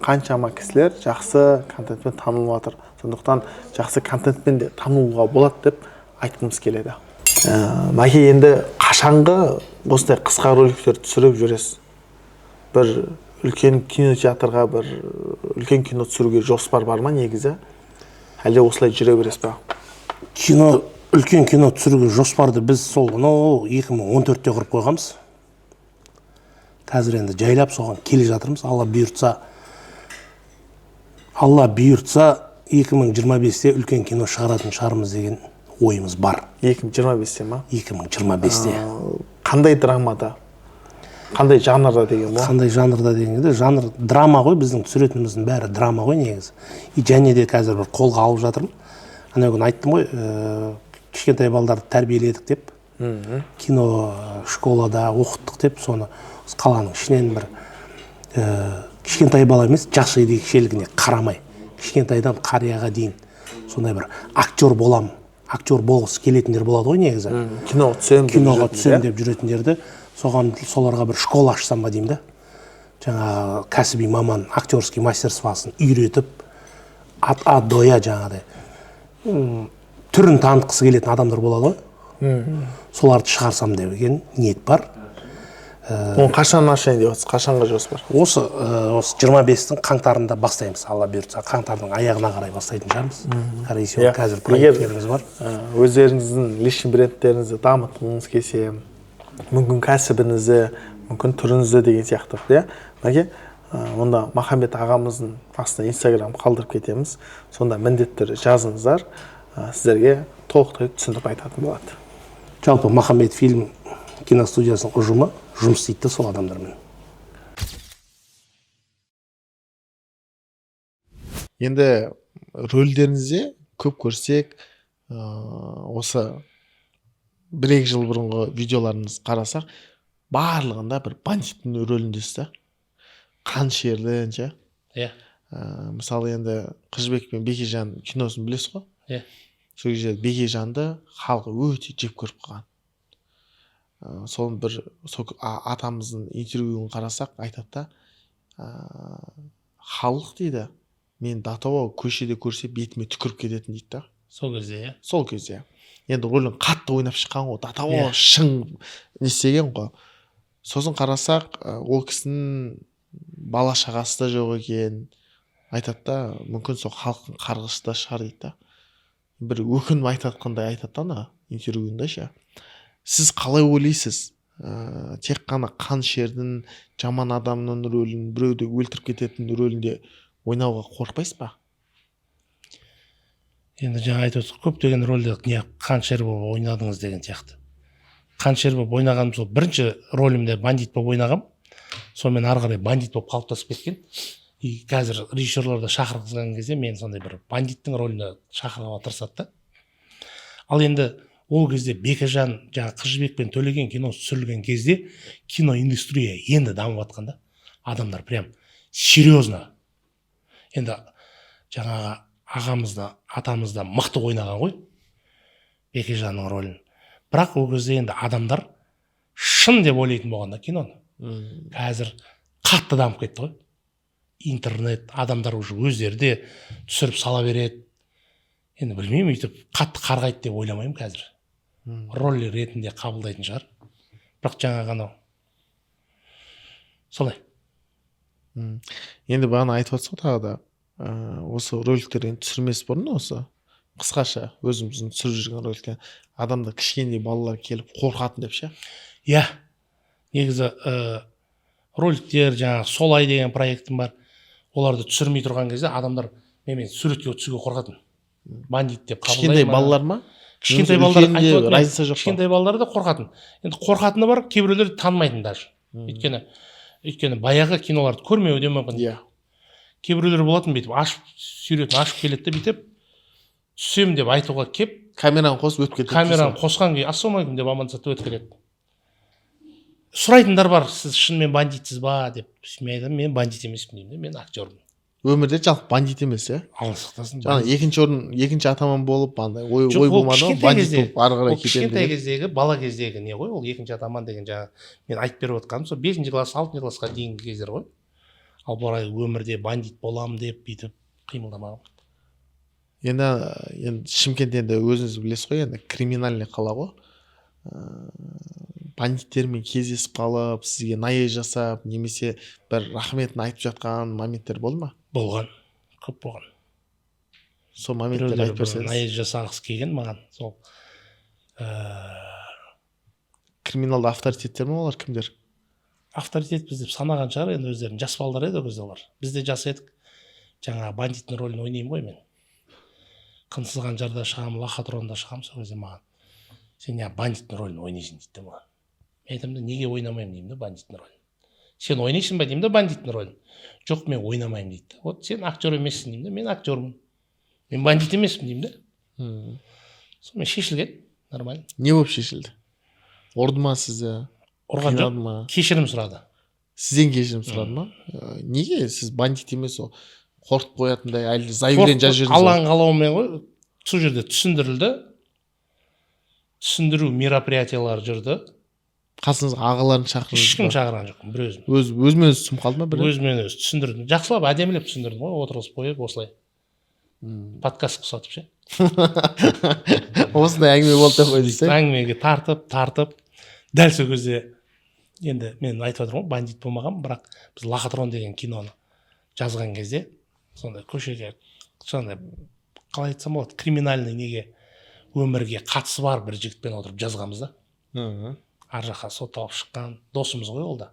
Speaker 1: қаншама кісілер жақсы контентпен танылып жатыр, сондықтан жақсы контентпен де танылуға болады деп айтқымыз келеді. Мәке, енді қашанғы осындай қысқа роликтер түсіріп жүресіз? Бір үлкен кинотеатрға, бір үлкен кино түсіруге жоспар бар ма негізі, әлде осылай жүре бересіз ба?
Speaker 3: Кино, үлкен кино түсіруге жоспарды біз сол анау 2014-те құрып қойғанбыз. Қазір енді жайлап соған келе жатырмыз. Алла бұйыртса, Алла бұйыртса, 2025-те үлкен кино шығаратын шығармыз деген ойымыз бар.
Speaker 1: 2025-те ма?
Speaker 3: 2025-те.
Speaker 1: Қандай драмада, қандай жанрда деген ғой?
Speaker 3: Қандай жанрда дегенде, жанр драма ғой, біздің түсіретініміздің бәрі драма ғой негізі. И және де қазір бір қолға алып жатырмын, ана күні айттым ғой, кішкентай балдарды тәрбиеледік деп, кино школада оқыттық деп. Соны қаланың ішінен бір кішкентай бала емес, жас ерекшелігіне қарамай, кішкентайдан қарияға дейін сондай бір актер болам, актер болғысы келетіндер болады ғой негізі.
Speaker 1: Киноға түсемін деп
Speaker 3: Киноға
Speaker 1: жүретіндер,
Speaker 3: түсемін
Speaker 1: иә?
Speaker 3: деп жүретіндерді, соған, соларға бір школа ашсам ба деймін да. Жаңағы кәсіби маман, актерский мастерствосын үйретіп, от а до я жаңағыдай түрін танытқысы келетін адамдар болады ғой, соларды шығарсам деген ниет бар.
Speaker 1: Оны қашан ашайын деп жатсыз, қашанға жоспар?
Speaker 3: Осы 25-тің қаңтарында бастаймыз, Алла бұйыртса. Қаңтардың аяғына қарай бастайтын шығармыз, скорее всего. Қазір
Speaker 1: Егер
Speaker 3: проекттеріміз бар.
Speaker 1: Өздеріңіздің личный брендтеріңізді дамытқыңыз келсе, мүмкін кәсібіңізді, мүмкін түріңізді деген сияқты, иә, Мәке, онда Махамбет ағамыздың астына Инстаграм қалдырып кетеміз, сонда міндетті түрде жазыңыздар, сіздерге толықтай түсіндіріп айтатын болады.
Speaker 3: Жалпы Махамбет фильм киностудиясының ұжымы жұмыс істейді да сол адамдармен.
Speaker 1: Енді рөлдеріңізде көп көрсек, Осы 1-2 жыл бұрынғы видеоларыңызды қарасақ, барлығында бір бандиттің рөліндесіз да, қанішердің ше.
Speaker 2: Иә.
Speaker 1: Мысалы, енді Қыз Жібек пен Бекежан киносын білесіз ғой?
Speaker 2: Иә.
Speaker 1: Сол кезде Бекежанды халық өте жек көріп қалған. Соның бір сол атамыздың интервьюін қарасақ, айтады да, халық дейді, мен до того көшеде көрсе, бетіме түкіріп кететін дейді да.
Speaker 2: Сол кезде, иә.
Speaker 1: Сол кезде енді рөлін қатты ойнап шыққан ғой, до того шың не істеген ғой. Сосын қарасақ, ол кісінің бала шағасы да жоқ екен. Айтады да, мүмкін, сол халықтың қарғысы да шығар дейді да, бір өкініп айтатқандай айтады да ана интервьюында ше. Сіз қалай ойлайсыз, тек қана қанішердің, жаман адамның рөлін, біреуді өлтіріп кететін рөлінде ойнауға қорықпайсыз ба?
Speaker 2: Енді жаңа айтып отырсыз, көптеген рөлде не, қанішер болып ойнадыңыз деген сияқты. Қанішер болып ойнағаным сол бірінші рөлімде бандит болып ойнағам. Сонымен ары қарай бандит болып қалыптасып кеткен. И қазір режиссерлар да шақырғызған кезде мен сондай бір бандиттің рөліне шақыруға тырысады да. Ал енді ол кезде Бекежан, жаңағы Қыз Жібек пен Төлеген киносы түсірілген кезде киноиндустрия енді дамып жатқан да, адамдар прям серьезно. Енді жаңағы ағамыз да, атамыз да мықты ойнаған ғой Бекежанның рөлін, бірақ ол кезде енді адамдар шын деп ойлайтын болған да киноны. Қазір қатты дамып кетті ғой интернет, адамдар уже өздері де түсіріп сала береді. Енді білмеймін, өйтіп қатты қарғайды деп ойламаймын қазір. Роль ретінде қабылдайтын шығар, бірақ жаңағы анау солай.
Speaker 1: Енді бағана айтып жатсыз ғой тағы да, осы роликтер енді түсірмес бұрын, осы қысқаша өзіміздің түсіріп жүрген роликтер, адамдар, кішкене балалар келіп қорқатын деп ше.
Speaker 2: Иә, негізі роликтер, жаңағы «Солай» деген проектім бар, оларды түсірмей тұрған кезде адамдар менімен суретке түсуге қорқатын, бандит деп қабылдай
Speaker 1: Кішкентай
Speaker 2: ма?
Speaker 1: балалар ма?
Speaker 2: Кішкентай
Speaker 1: Немесе
Speaker 2: балалар
Speaker 1: үлкенде
Speaker 2: айтып отырмын,
Speaker 1: разница жоқ па?
Speaker 2: Кішкентай балалар да қорқатын. Енді қорқатыны бар, кейбіреулер танымайтын даже. Өйткені баяғы киноларды көрмеуі де мүмкін. Кейбіреулер болатын, бүйтіп ашып, суретін ашып келеді де, бүйтіп түсемін деп айтуға кеп,
Speaker 1: Камераны қосып өтіп кетеді.
Speaker 2: Камераны қосқан күйі «Ассалаумағалейкум» деп амандасады да өтіп кетеді. Сұрайтындар бар: «Сіз шынымен бандитсіз ба?» – деп. Мен айтамын: «Мен бандит емеспін», – деймін де, «Мен актермін».
Speaker 1: Өмірде жалпы бандит емес, иә?
Speaker 2: Алла сақтасын.
Speaker 1: Жаңа екінші орын, екінші атаман болып андай ой
Speaker 2: Жоқ,
Speaker 1: ой
Speaker 2: ол
Speaker 1: болмады ғой,
Speaker 2: кішкентай
Speaker 1: бандит
Speaker 2: кезде-
Speaker 1: болып ары қарай
Speaker 2: ол
Speaker 1: кетемін
Speaker 2: кішкентай
Speaker 1: деген.
Speaker 2: кездегі, бала кездегі не ғой ол, екінші атаман деген. Жаңа мен айтып беріп отқаным сол бесінші класс, алтыншы классқа дейінгі кездер ғой. Ал былай өмірде бандит боламын деп бүйтіп қимылдамағанмын.
Speaker 1: Енді Шымкент, енді өзіңіз білесіз ғой, енді криминальный қала ғой. Бандиттермен кездесіп қалып, сізге наезд жасап немесе бір рахметін айтып жатқан моменттер болды ма?
Speaker 2: Болған, көп болған.
Speaker 1: Сол моменттерді
Speaker 2: Біреулер
Speaker 1: айтып
Speaker 2: бір
Speaker 1: берсеңіз.
Speaker 2: наезд жасағысы келген маған сол
Speaker 1: Криминалды авторитеттер ме олар, кімдер?
Speaker 2: Авторитетпіз деп санаған шығар енді өздерін. Жас балдар еді ол кезде олар, біз де жас едік. Жаңағы бандиттің рөлін ойнаймын ғой мен, «Қынсыз қанжарда» шығамын, «Лохотронда» шығамын. Сол кезде маған: «Сен неғып бандиттің рөлін ойнайсың?» – дейді да маған. Мен айтамын да: «Неге ойнамаймын?» – деймін да. «Бандиттің рөлін сен ойнайсың ба?» – деймін да. «Бандиттің рөлін». «Жоқ, мен ойнамаймын», – дейді да. «Вот сен актер емессің», – деймін да. «Мен актермын, мен бандит емеспін», – деймін да. Сонымен шешілген нормально.
Speaker 1: Не болып шешілді? Ұрды ма сізді?
Speaker 2: Ұрған жоқ.
Speaker 1: Қинады ма?
Speaker 2: Кешірім сұрады.
Speaker 1: Сізден кешірім сұрады ма? Неге сіз бандит емес, ол қорқытып қоятындай, әлде заявление жазып жібердіңіз ба?
Speaker 2: Алланың қалауымен ғой. Сол жерде түсіндірілді, түсіндіру мероприятиялары жүрді.
Speaker 1: Қасыңызға ағаларын шақырдыңыз
Speaker 2: Ешкім
Speaker 1: ба?
Speaker 2: шақырған жоқпын, бір өзім.
Speaker 1: Өз өзімен өзі түсініп қалды ма бір?
Speaker 2: Өзімен өзі түсіндірдім, жақсылап, әдемілеп түсіндірдім ғой, отырғызып қойып, осылай подкаст ұқсатып ше.
Speaker 1: Осындай әңгіме болды деп қой десе.
Speaker 2: Әңгімеге тартып тартып дәл сол кезде енді мен айтып жатырмын ғой, бандит болмағанмын, бірақ біз «Лохотрон» деген киноны жазған кезде сондай көшеге, сондай, қалай айтсам болады, криминальный неге, өмірге қатысы бар бір жігітпен отырып жазғанбыз да. Ар жаққа сотталып шыққан досымыз ғой ол да.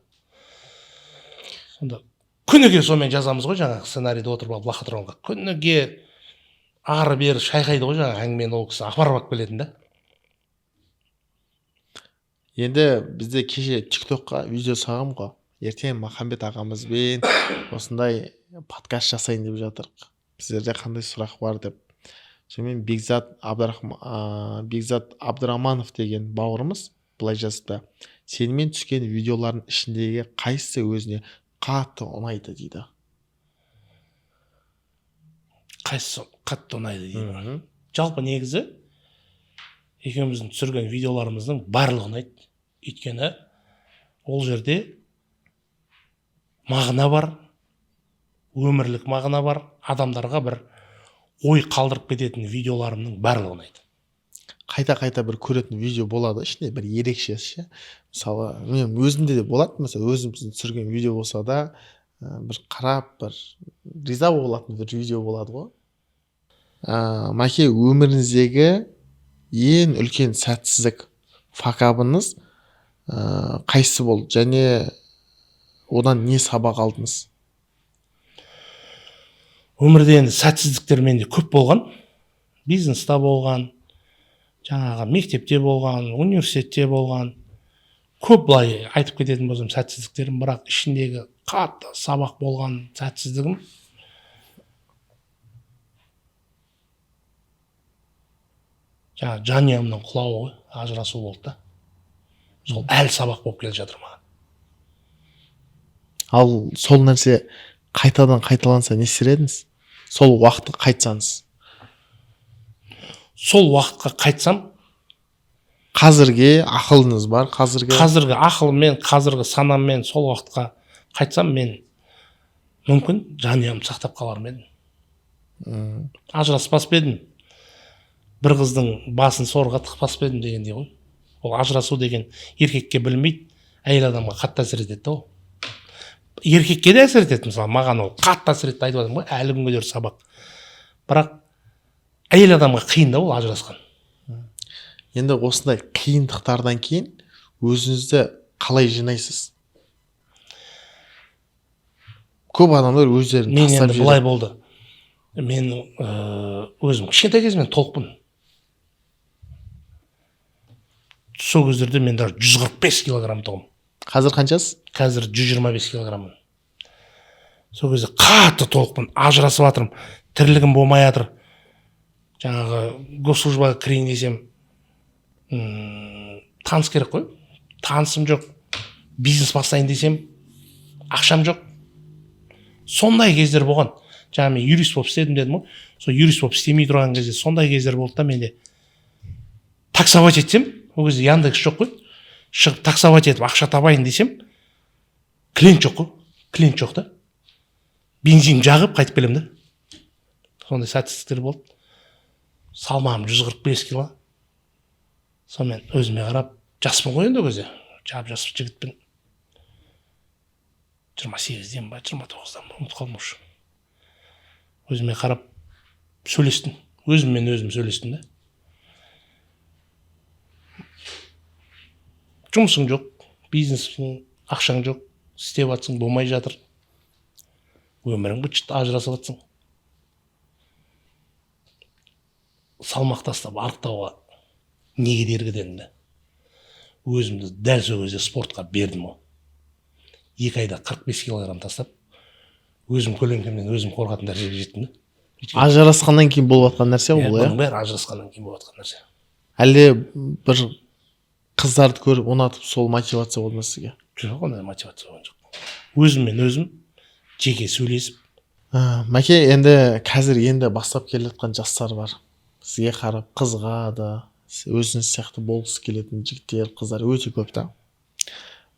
Speaker 2: Сонда күніге сонымен жазамыз ғой жаңағы сценарийді, отырып алып «Лохотронға» күніге ары бері шайқайды ғой жаңағы әңгімені, ол кісі апарып алып келетін да.
Speaker 1: Енді бізде кеше Тик Токқа видео салғанмын ғой, ертең Махамбет ағамызбен осындай подкаст жасайын деп жатырық, сіздерде қандай сұрақ бар деп. Сонымен Бекзат Абдраманов деген бауырымыз былай жазыпты: сенімен түскен видеолардың ішіндегі қайсысы өзіне қатты ұнайды дейді.
Speaker 2: Қайсысы қатты ұнайды дейді? Жалпы негізі екеуміздің түсірген видеоларымыздың барлығы ұнайды. Өйткені ол жерде мағына бар, өмірлік мағына бар, адамдарға бір ой қалдырып кететін видеоларымның барлығы ұнайды.
Speaker 1: Қайта-қайта бір көретін видео болады, ішінде бір ерекшесі ше. Мысалы, мен өзімде де болады, мысалы өзіміздің түсірген видео болса да, бір қарап, бір риза болатын бір видео болады ғой. Мәке, өміріңіздегі ең үлкен сәтсіздік факабыңыз қайсысы болды және одан не сабақ алдыңыз?
Speaker 2: Өмірде енді сәтсіздіктер менде көп болған. Бизнеста болған, жаңағы мектепте болған, университетте болған. Көп былай айтып кететін болсам сәтсіздіктерім, бірақ ішіндегі қатты сабақ болған сәтсіздігім жаңа жанұямның құлауы ғой, ажырасу болды да. Сол әлі сабақ болып келе жатыр маған.
Speaker 1: Ал сол нәрсе қайтадан қайталанса не істер едіңіз? Сол уақытқа қайтсаңыз.
Speaker 2: Сол уақытқа қайтсам,
Speaker 1: қазіргі ақылыңыз бар, қазіргі
Speaker 2: ақылыммен, қазіргі санаммен сол уақытқа қайтсам, мен мүмкін жанұямды сақтап қалар ма едім. Ажыраспас па едім, бір қыздың басын сорға тықпас па едім дегендей ғой. Ол ажырасу деген еркекке білмейді, әйел адамға қатты әсер етеді ол. Еркекке де әсер етеді, мысалы маған ол қатты әсер етті, айтып жатырмын ғой, әлі күнге дейін сабақ. Бірақ әйел адамға қиын да ол ажырасқан.
Speaker 1: Енді осындай қиындықтардан кейін өзіңізді қалай жинайсыз? Көп адамдар өздерін тастап
Speaker 2: жібереді. Мен енді былай болды. Мен өзім кішкентай кезімнен толықпын. Сол кездерде мен даже 145 килограмм тұғым.
Speaker 1: Қазір қаншасыз?
Speaker 2: Қазір 125 килограммын. Сол кезде қатты толықпын, ажырасып жатырмын, тірлігім болмай жатыр. Жаңағы госслужбаға кірейін десем, таныс керек қой. Танысым жоқ. Бизнес бастайын десем, ақшам жоқ. Сондай кездер болған. Жаңа мен юрист болып істедім дедім ғой. Сол юрист болып істемей тұрған кезде сондай кездер болды да менде. Таксовать етсем, ол кезде Яндекс жоқ қой. Шығып таксовать етіп ақша табайын десем, клиент жоқ қой. Клиент жоқ та. Бензин жағып қайтып келемін да. Сондай сәтсіздіктер болды. Салмағым 145 кило. Сонымен өзіме қарап, жаспын ғой енді ол кезде. Жап-жас жігітпін. 28-ден ба, 29-дан ба, ұмытып қалдым уже. Өзіме қарап сөйлестім. Өзіммен өзім сөйлестім да. Жұмысың жоқ, бизнесің, ақшаң жоқ, істеп жатсың, болмай жатыр. Өмірің быт-шыт, ажырасып жатсың. Салмақ тастап арықтауға не кедергі дедім да. Өзімді дәл сол кезде спортқа бердім ғой. 2 айда 45 килограмм тастап, өзім көлеңкемнен өзім қорқатын дәрежеге жеттім да.
Speaker 1: Ажырасқаннан кейін болып жатқан нәрсе ғой бұл, иә?
Speaker 2: Бұның бәрі ажырасқаннан кейін болып жатқан нәрсе.
Speaker 1: Әлде бір қыздарды көріп ұнатып сол мотивация болды ма сізге?
Speaker 2: Жоқ, ондай мотивация болған жоқ. Өзіммен өзім жеке сөйлесіп.
Speaker 1: Мәке, енді қазір енді бастап келе жатқан жастар бар. Сізге қарап қызығады, өзіңіз сияқты болғысы келетін жігіттер, қыздар өте көп та.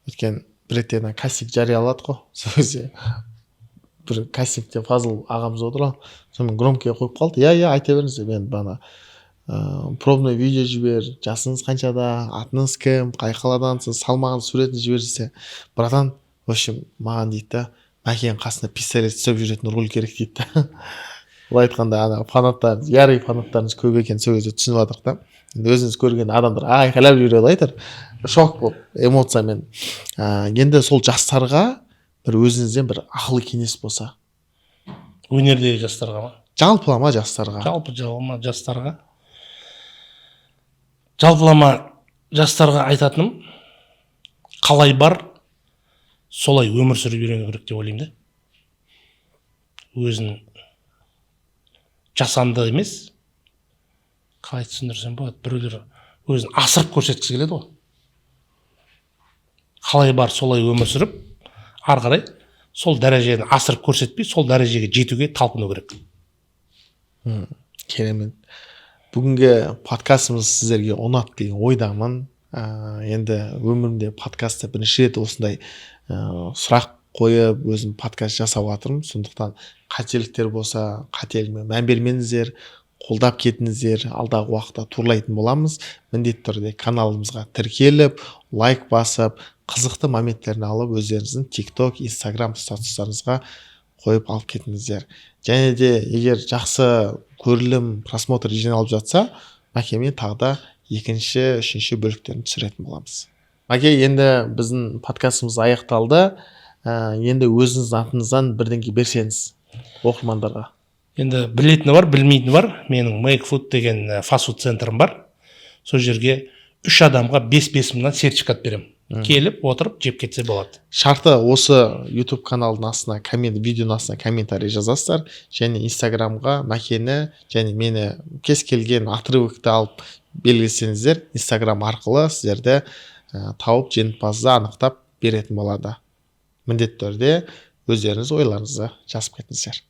Speaker 1: Өткен бір ретте кастинг жариялады ғой. Сол кезде бір кастингте Фазыл ағамыз отыр ғой. Сонымен громкий қойып қалды. Иә, айта беріңіз деп. Енді бана пробный видео жібер, жасыңыз қаншада, атыңыз кім, қай қаладансыз, салмағыңыз, суретін жібер десе, братан, в общем, маған дейді да, Мәкенің қасында пистолет ұстап жүретін роль керек дейді да. Былай айтқанда, ана фанаттарыңыз, ярый фанаттарыңыз көп екен, сол кезде түсініп жатырық та. Енді өзіңіз көрген адамдар айқайлап жібереді ғой, айтар, шок болып, эмоциямен. Енді сол жастарға бір өзіңізден бір ақыл кеңес болса.
Speaker 2: Өнердегі жастарға ма?
Speaker 1: Жалпылама жастарға.
Speaker 2: Жалпылама жастарға. Жалпылама жастарға айтатыным, қалай бар, солай өмір сүріп үйрену керек деп ойлаймын да. Өзін жасанды емес, Қалай түсіндірсем болады? Біреулер өзін асырып көрсеткісі келеді ғой. Қалай бар, солай өмір сүріп, ары қарай сол дәрежені асырып көрсетпей, сол дәрежеге жетуге талпыну керек.
Speaker 1: Керемет! Бүгінгі подкастымыз сіздерге ұнады деген ойдамын. Енді өмірімде подкастта бірінші рет осындай сұрақ қойып, өзім подкаст жасап жатырмын. Сондықтан қателіктер болса, қателігіме мән бермеңіздер, қолдап кетіңіздер. Алдағы уақытта турлайтын боламыз. Міндетті түрде каналымызға тіркеліп, лайк басып, қызықты моменттерін алып, өздеріңіздің ТикТок, Инстаграм статустарыңызға қойып алып кетіңіздер. Және де егер жақсы көрілім, просмотр жиналып жатса, Мәкемен тағы да екінші, үшінші бөліктерін түсіретін боламыз. Мәке, енді біздің подкастымыз аяқталды. Енді өзіңіздің атыңыздан бірдеңке берсеңіз оқырмандарға.
Speaker 2: Енді білетіні бар, білмейтіні бар. Менің Make Food деген фастфуд центрім бар. Сол жерге үш адамға 5-5 мыңнан сертификат беремін. Келіп отырып жеп кетсе болады.
Speaker 1: Шарты: осы YouTube каналдың астына коммент, видеоның астына комментарий жазасыздар және Инстаграмға Мәкені және мені кез келген отрывокты алып белгілесеңіздер, Инстаграм арқылы сіздерді тауып, жеңімпазды анықтап беретін болады. Міндетті түрде өздеріңіз ойларыңызды жазып кетіңіздер.